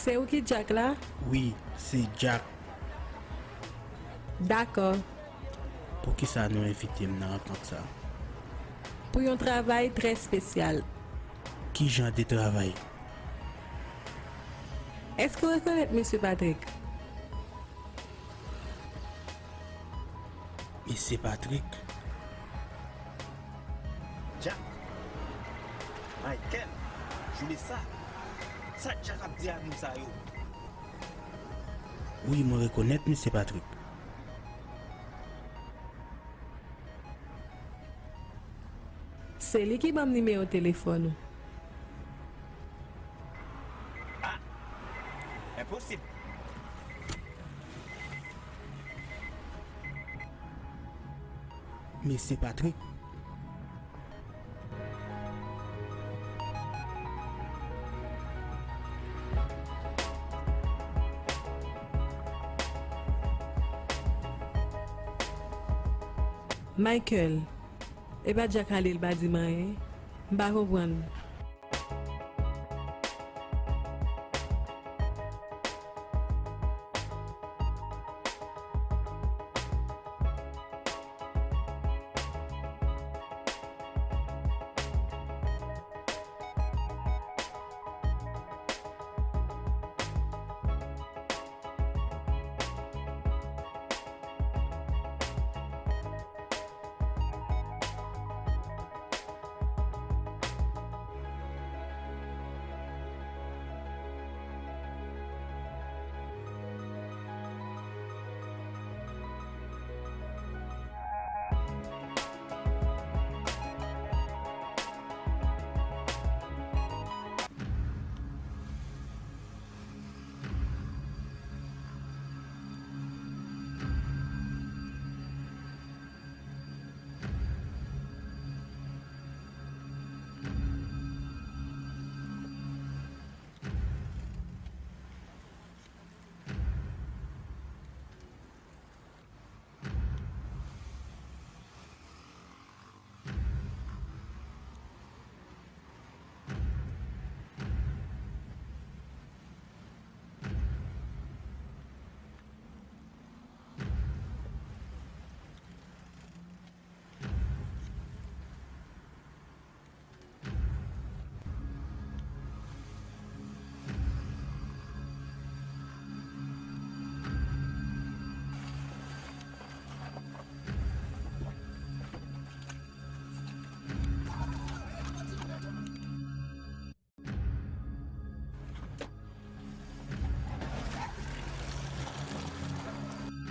Se ou ki Jack la? Wi, se Jack. Dakò. Poukisa nou envite m nan rankont sa? Pou yon travay trè espesyal. Ki jan de travay? Èske w rekonèt Mesye Patrick? Mesye Patrick. Jack, Michael, Julissa, sa Jack ap di a nou sa yo? Wi, mwen rekonèt Mesye Patrick. Se li ki ban m nimewo telefòn ou. Ah! Enposib! Mesye Patrick. Michael, e pa Jack ale l pa di m anyen? M pa konprann.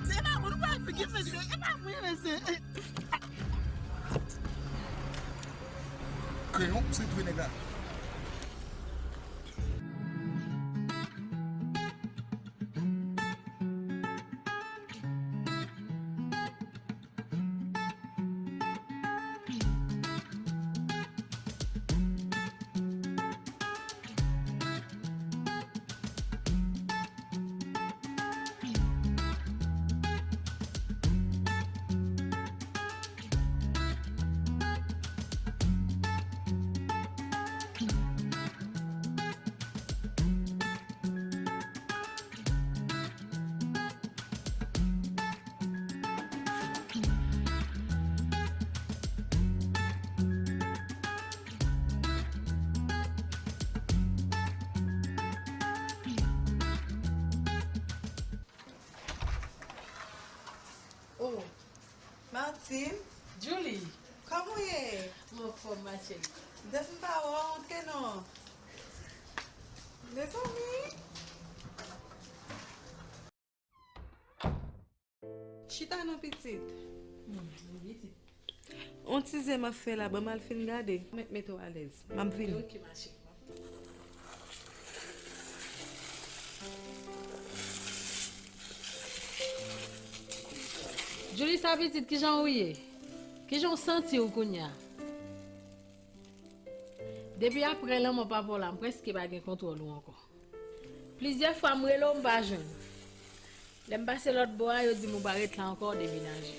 Se pa moun, ou pa figi mesye, e pa mwen mesye. Kreyon, se touye nèg la. Oh, Martine. Julie. Kòman w ye? Mwen anfòm, ma chérie. Depi m pa wè w, antre non. Mezanmi. Chita non, pitit. Hmm, wi, pitit. On ti zen m ap fè la, ban m al fin gade. Mèt mete w alèz. M ap vini. Ok, ma chérie. Julie, sa pitit, kijan ou ye? Kijan w santi w kounye a? Depi apre lanmò papa w la, m prèske pa gen kontwòl ou ankò. Plizyè fwa m rele w, m pa jwenn ou. Lè m pase lòt bò a, yo di m ou pa ret la ankò, w demenaje.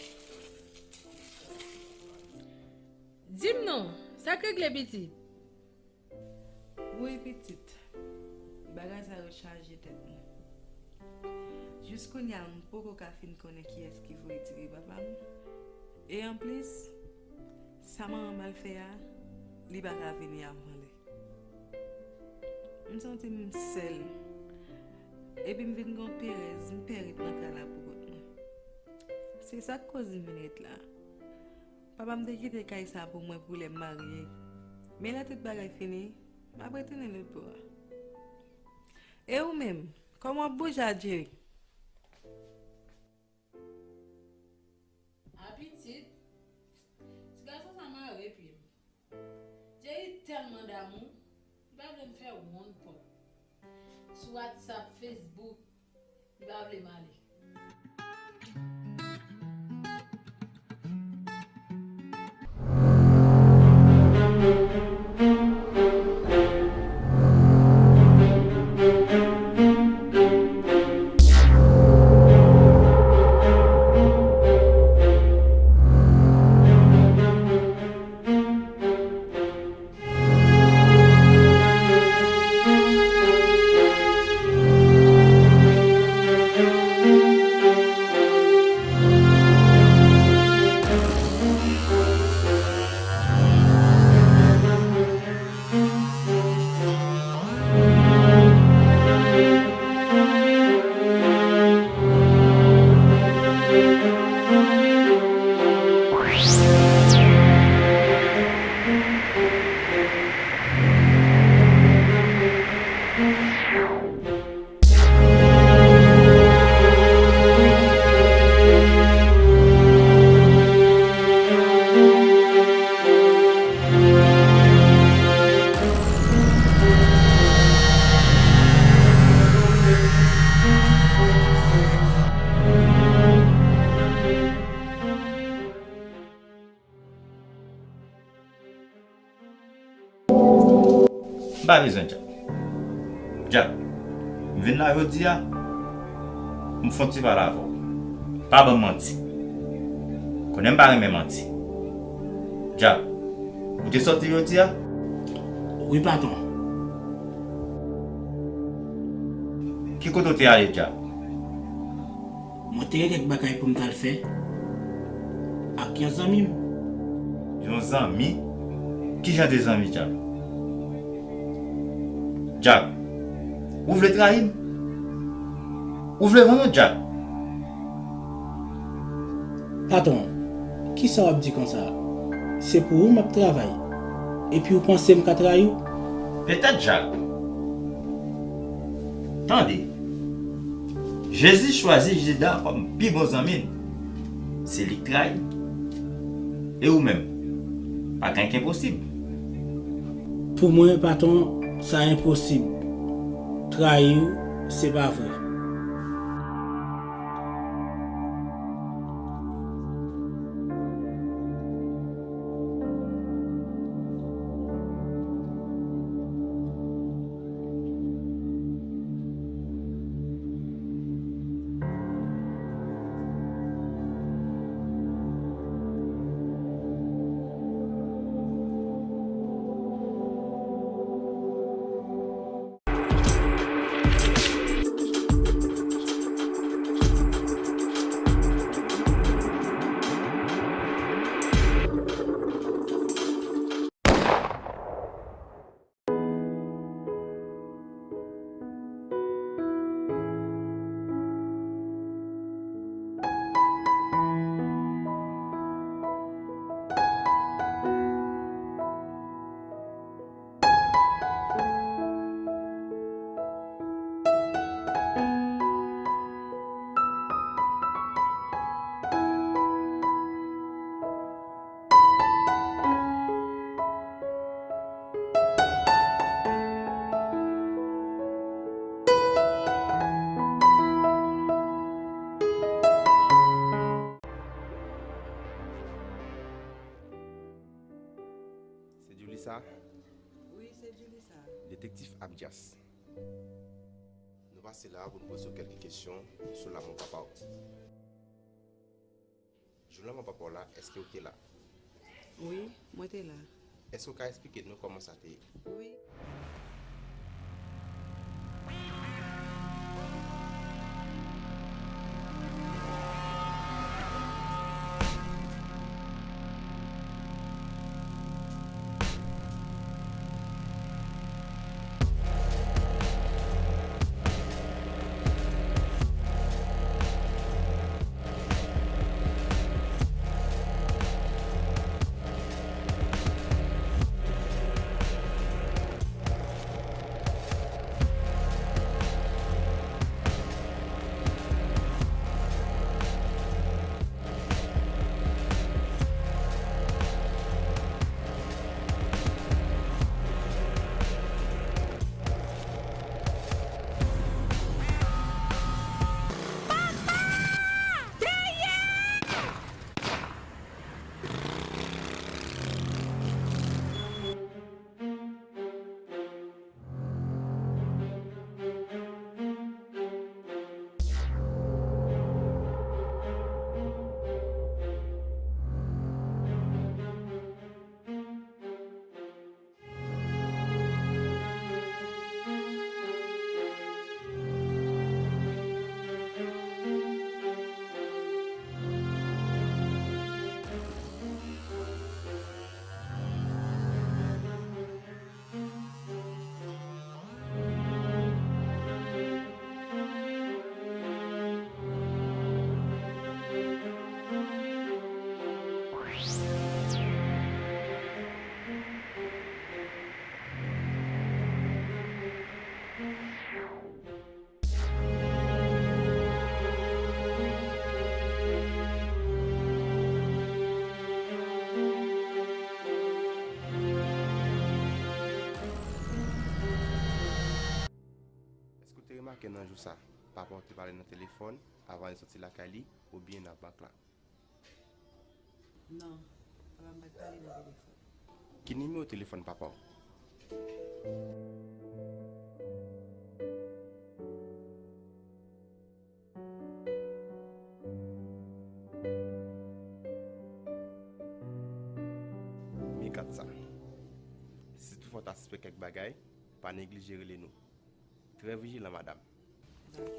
Di m non, sa k regle, pitit? Wi, pitit. Bagay sa yo chaje tèt mwen. Jis kounye a, m poko ka fin konnen kiyès ki voye tire papa m. E anplis, sa manman m al fè a, li pa ka vini avan lè. M santi m sèl. Epi m vin gen yon perèz, m pè ret nan kay la pou kont mwen. Se sa k koz m vin ret la. Papa m te kite kay sa pou mwen pou lè m marye. Men lè tout bagay fini, m ap retounen lòt bò a. E ou menm, kòman w ap bouje a, Jerry? A pitit, ti gason sa mare pye m. Jerry tèlman damou, li pa vle m fè wonn pòt. Sou WhatsApp, Facebook, li pa vle m ale. M pa bezwen Djak. Djak, m vin la jodi a, m fon ti pale avè w. Pa ban m manti. Konnen m pa renmen manti. Djak, ou te sòti jodi a? Wi, patwon. Ki kote w te ale, Djak? Mwen te gen kèk bagay pou m t al fè ak yon zanmi m. Yon zanmi? Ki jan de zanmi, Djak? Djak, ou vle trayi m? Ou vle vann mwen, Djak? Patwon, kisa w ap di konsa? Se pou ou m ap travay. Epi ou panse m ka trayi w? Petèt, Djak. Tande, Jezi chwazi Jida kòm pi bon zanmi l. Se li k trayi l. E ou menm? Pa gen ankenn posib. Pou mwen, patwon, sa enposib. Trayi w, se pa vre. Se Julissa? Wi, se Julissa. Detektif Abdias. Nou pase la pou n poze w kèlke kesyon sou lanmò papa w. Jou lanmò papa w la, èske w te la? Wi, mwen te la. Èske w ka eksplike nou kòman sa te ye? Wi. Remake nan jou sa, papa w te pale nan telefòn avan li soti lakay li oubyen nan bank la? Non, papa m pa t pale nan telefòn. Ki nimewo telefòn papa w? Men kat sa. Si toutfwa w ta sispèk kèk bagay, pa neglije rele nou. Trè vijilan, madanm. Dakò.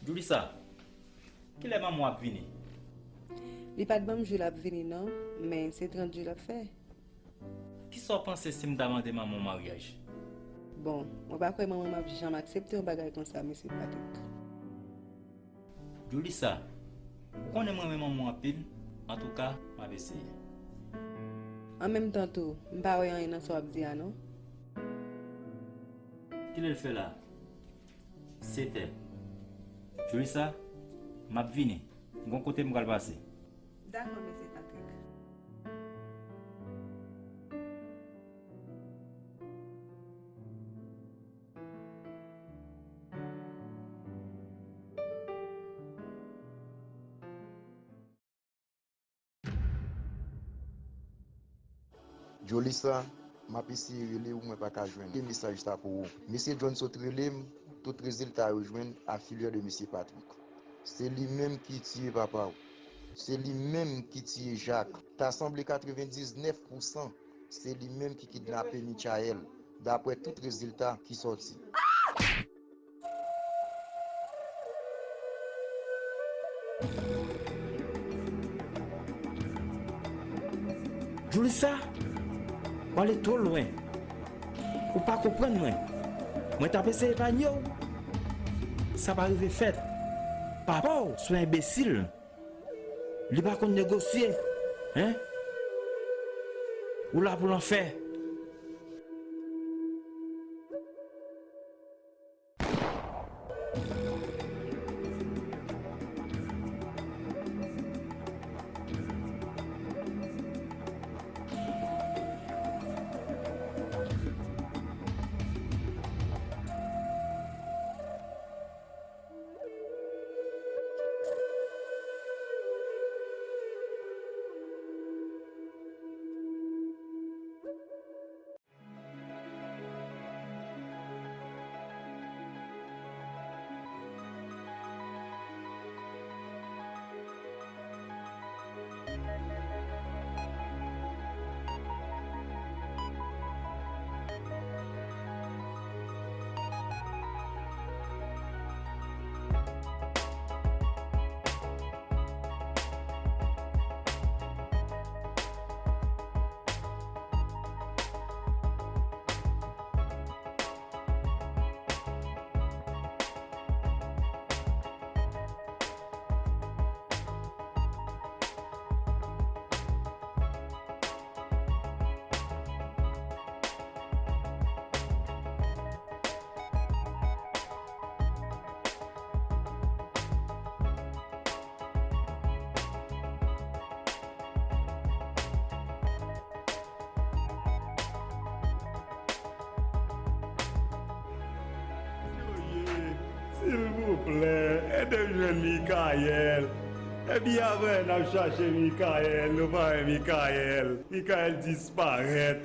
Julissa, kilè manman w ap vini? Li pa t ban m jou l ap vini non, men se trant jou l ap fè. Kisa w panse si m ta mande manman w maryaj? Bon, mwen pa kwè manman m ap janm aksepte yon bagay konsa, mesye Patrick. Julissa, ou konnen m renmen manman w anpil, antouka, m ap eseye. An menm tan tou, m pa wè anyen nan sa w ap di a non. Kilè l fè la? Sèt è. Julissa, m ap vini. M gon kote m pral pase. Dakò, mesye Patrick. Julissa, m ap eseye rele w, mwen pa ka jwenn. Ki mesaj sa pou ou? Mesye John sot rele m, tout rezilta yo jwenn a filè de mesye Patrick. Se li menm ki tiye papa w. Se li menm ki tiye Jacques. Ta sanble katrevendiznèf pousan se li menm ki kidnape Michael, daprè tout rezilta ki sòti. Julissa, w ale twò lwen. Ou pa konprann mwen. Mwen t ap eseye epanye w. Sa pa rive fèt. Papa w se yon enbesil. Li pa konn negosye. Hein? Ou la pou lanfè. Silvouplè, ede m jwenn Mikayèl. Epi apre, n ap chache Mikayèl, nou pa wè Mikayèl. Mikayèl disparèt.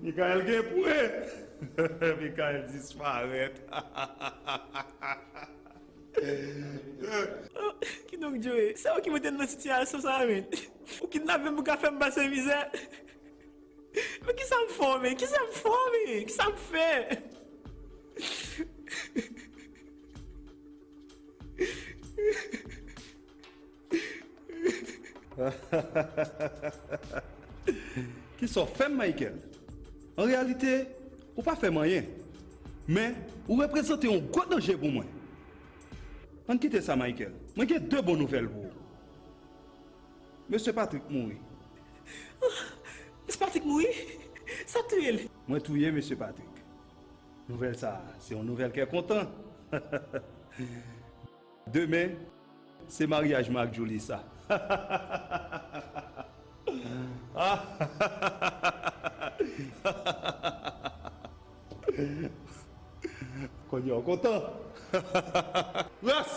Mikayèl gen pwen. Mikayèl disparèt. Kidonk, Joe, se ou ki mete m nan sitiyasyon sa a, men. Ou kidnape m pou ka fè m pase mizè. Men kisa m fè w, men? Kisa m fè w, men? Kisa m fè? Kisa w fè m, Michael? An reyalite, ou pa fè m anyen. Men, ou reprezante yon gwo danje pou mwen. Ann kite sa, Michael. Mwen gen de bon nouvèl pou ou. Mesye Patrick mouri. Mesye Patrick mouri? Sa k touye l? Mwen touye Mesye Patrick. Nouvèl sa a, se yon nouvèl kè kontan. Demen, se maryaj mwen ak Julissa. Kounye a w kontan. Ras!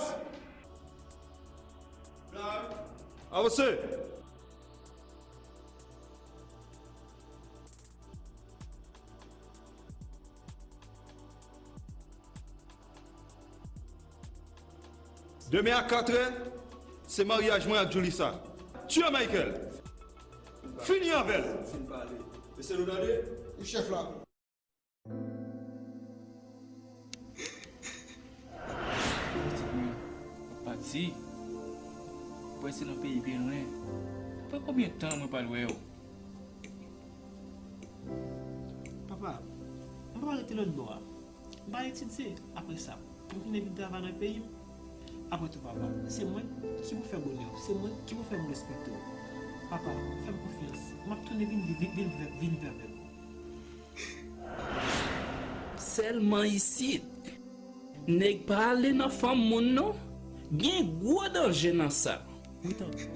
Avanse! Demen a katrè, se maryaj mwen ak Julissa. Tiye Michael. Fini avè l. Fin pale. Mesye, nou tande? Wi, chèf la. Pitit mwen, w ap pati. Ou prèske nan peyi byen lwen. Apre konbyen tan mwen pral wè w? Papa, m pa rete lòt bò a. M pa etidye. Apre sa, m tounen vin travay nan peyi m. Apre tou, papa, se mwen ki pou fè bonè w. Se mwen ki pou fè moun respekte w. Papa, fè m konfyans. M ap tounen vin, vin, vin, vin, vin viv avèk ou. Sèlman isit, nèg pa ale nan fanm moun non, gen gwo danje nan sa. Wi, tonton.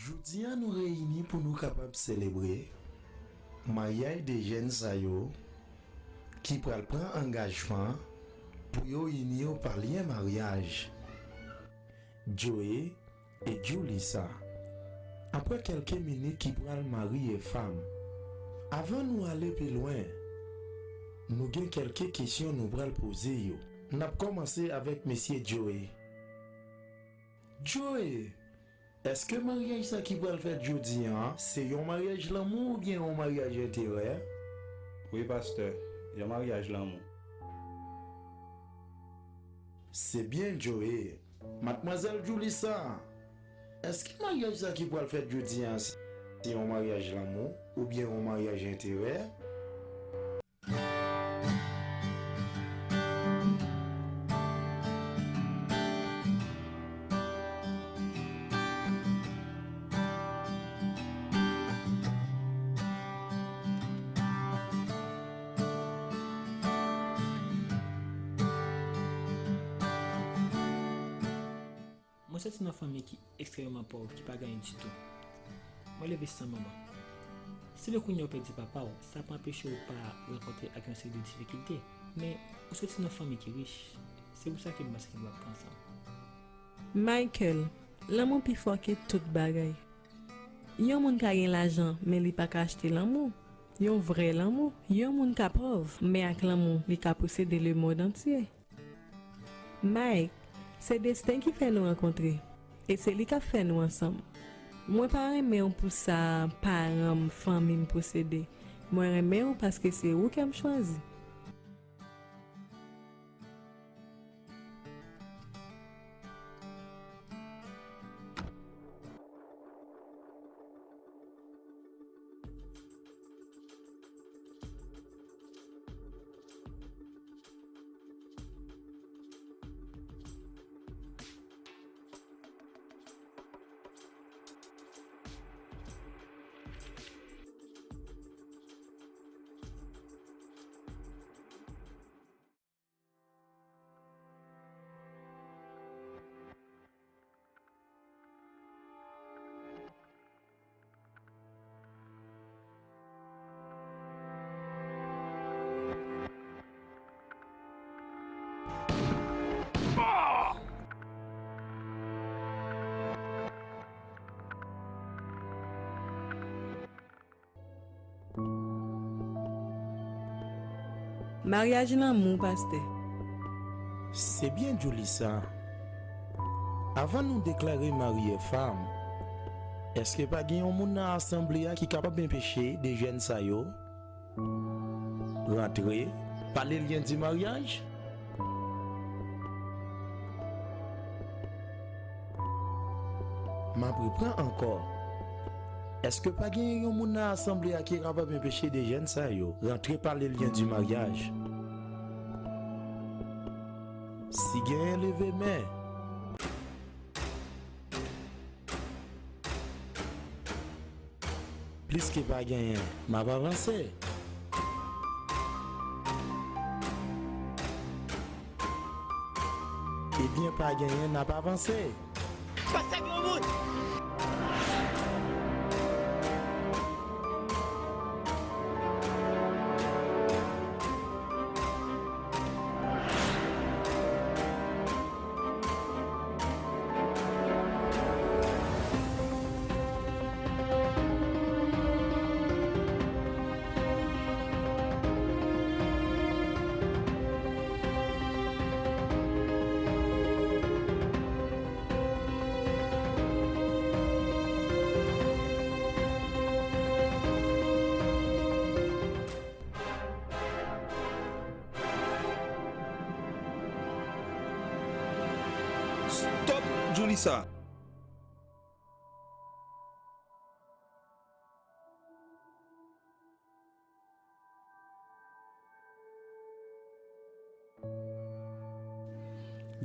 Jodi a nou reyini pou nou kapab selebre maryaj de jèn sa yo ki pral pran angajman pou yo ini yo pa lyen maryaj. Joey e Julissa, apre kèlke minit ki pral mari e fanm. Avan nou ale pi lwen, nou gen kèlke kesyon nou pral poze yo. N ap kòmanse avèk mesye Joey. Joey, èske maryaj sa ki pral fèt jodi a se yon maryaj lanmou oubyen yon maryaj enterè? Wi, pastè, yon maryaj lanmou. Se byen, Joey. Madmwazèl Julissa, èske maryaj sa ki pral fèt jodi a se yon maryaj lanmou oubyen yon maryaj enterè? Mwen soti nan fanmi ki ekstrèmman pòv, ki pa gen anyen ditou. Mwen leve san manman. Si lè kounye a w pèdi papa w, sa pa anpeche w pa rankontre ak yon seri de difikilte. Men, ou soti nan fanmi ki rich. Se pou sa ke m panse ke nou ap fè ansanm. Michael, lanmou pi fò ke tout bagay. Yon moun ka gen lajan, men li pa ka achte lanmou. Yon vrè lanmou. Yon moun ka pòv, men ak lanmou, li ka posede lemonn antye. Mike, se desten ki fè nou rankontre, e se li k ap fè nou ansanm. Mwen pa renmen w pou sa paran m, fanmi m posede. Mwen renmen w paske se ou ke m chwazi. Maryaj lanmou, pastè. Se byen, Julissa. Avan nou deklare mari e fanm, èske pa gen yon moun nan asanble a ki kapab anpeche de jèn sa yo rantre pa le lyen di maryaj? M ap repran ankò. Èske pa genyen yon moun nan asanble a ki kapab anpeche de jèn sa yo rantre pa le lyen di maryaj? Si genyen, leve men. Pliske pa genyen, m ap avanse. Ebyen, pa genyen, n ap avanse. Pastè granmoun! Stop, Julissa!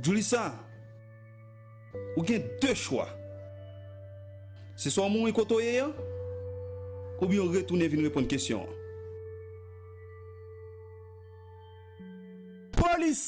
Julissa, ou gen de chwa. Se swa w mouri kote w ye a, oubyen w retounen vin reponn kesyon an. Polis!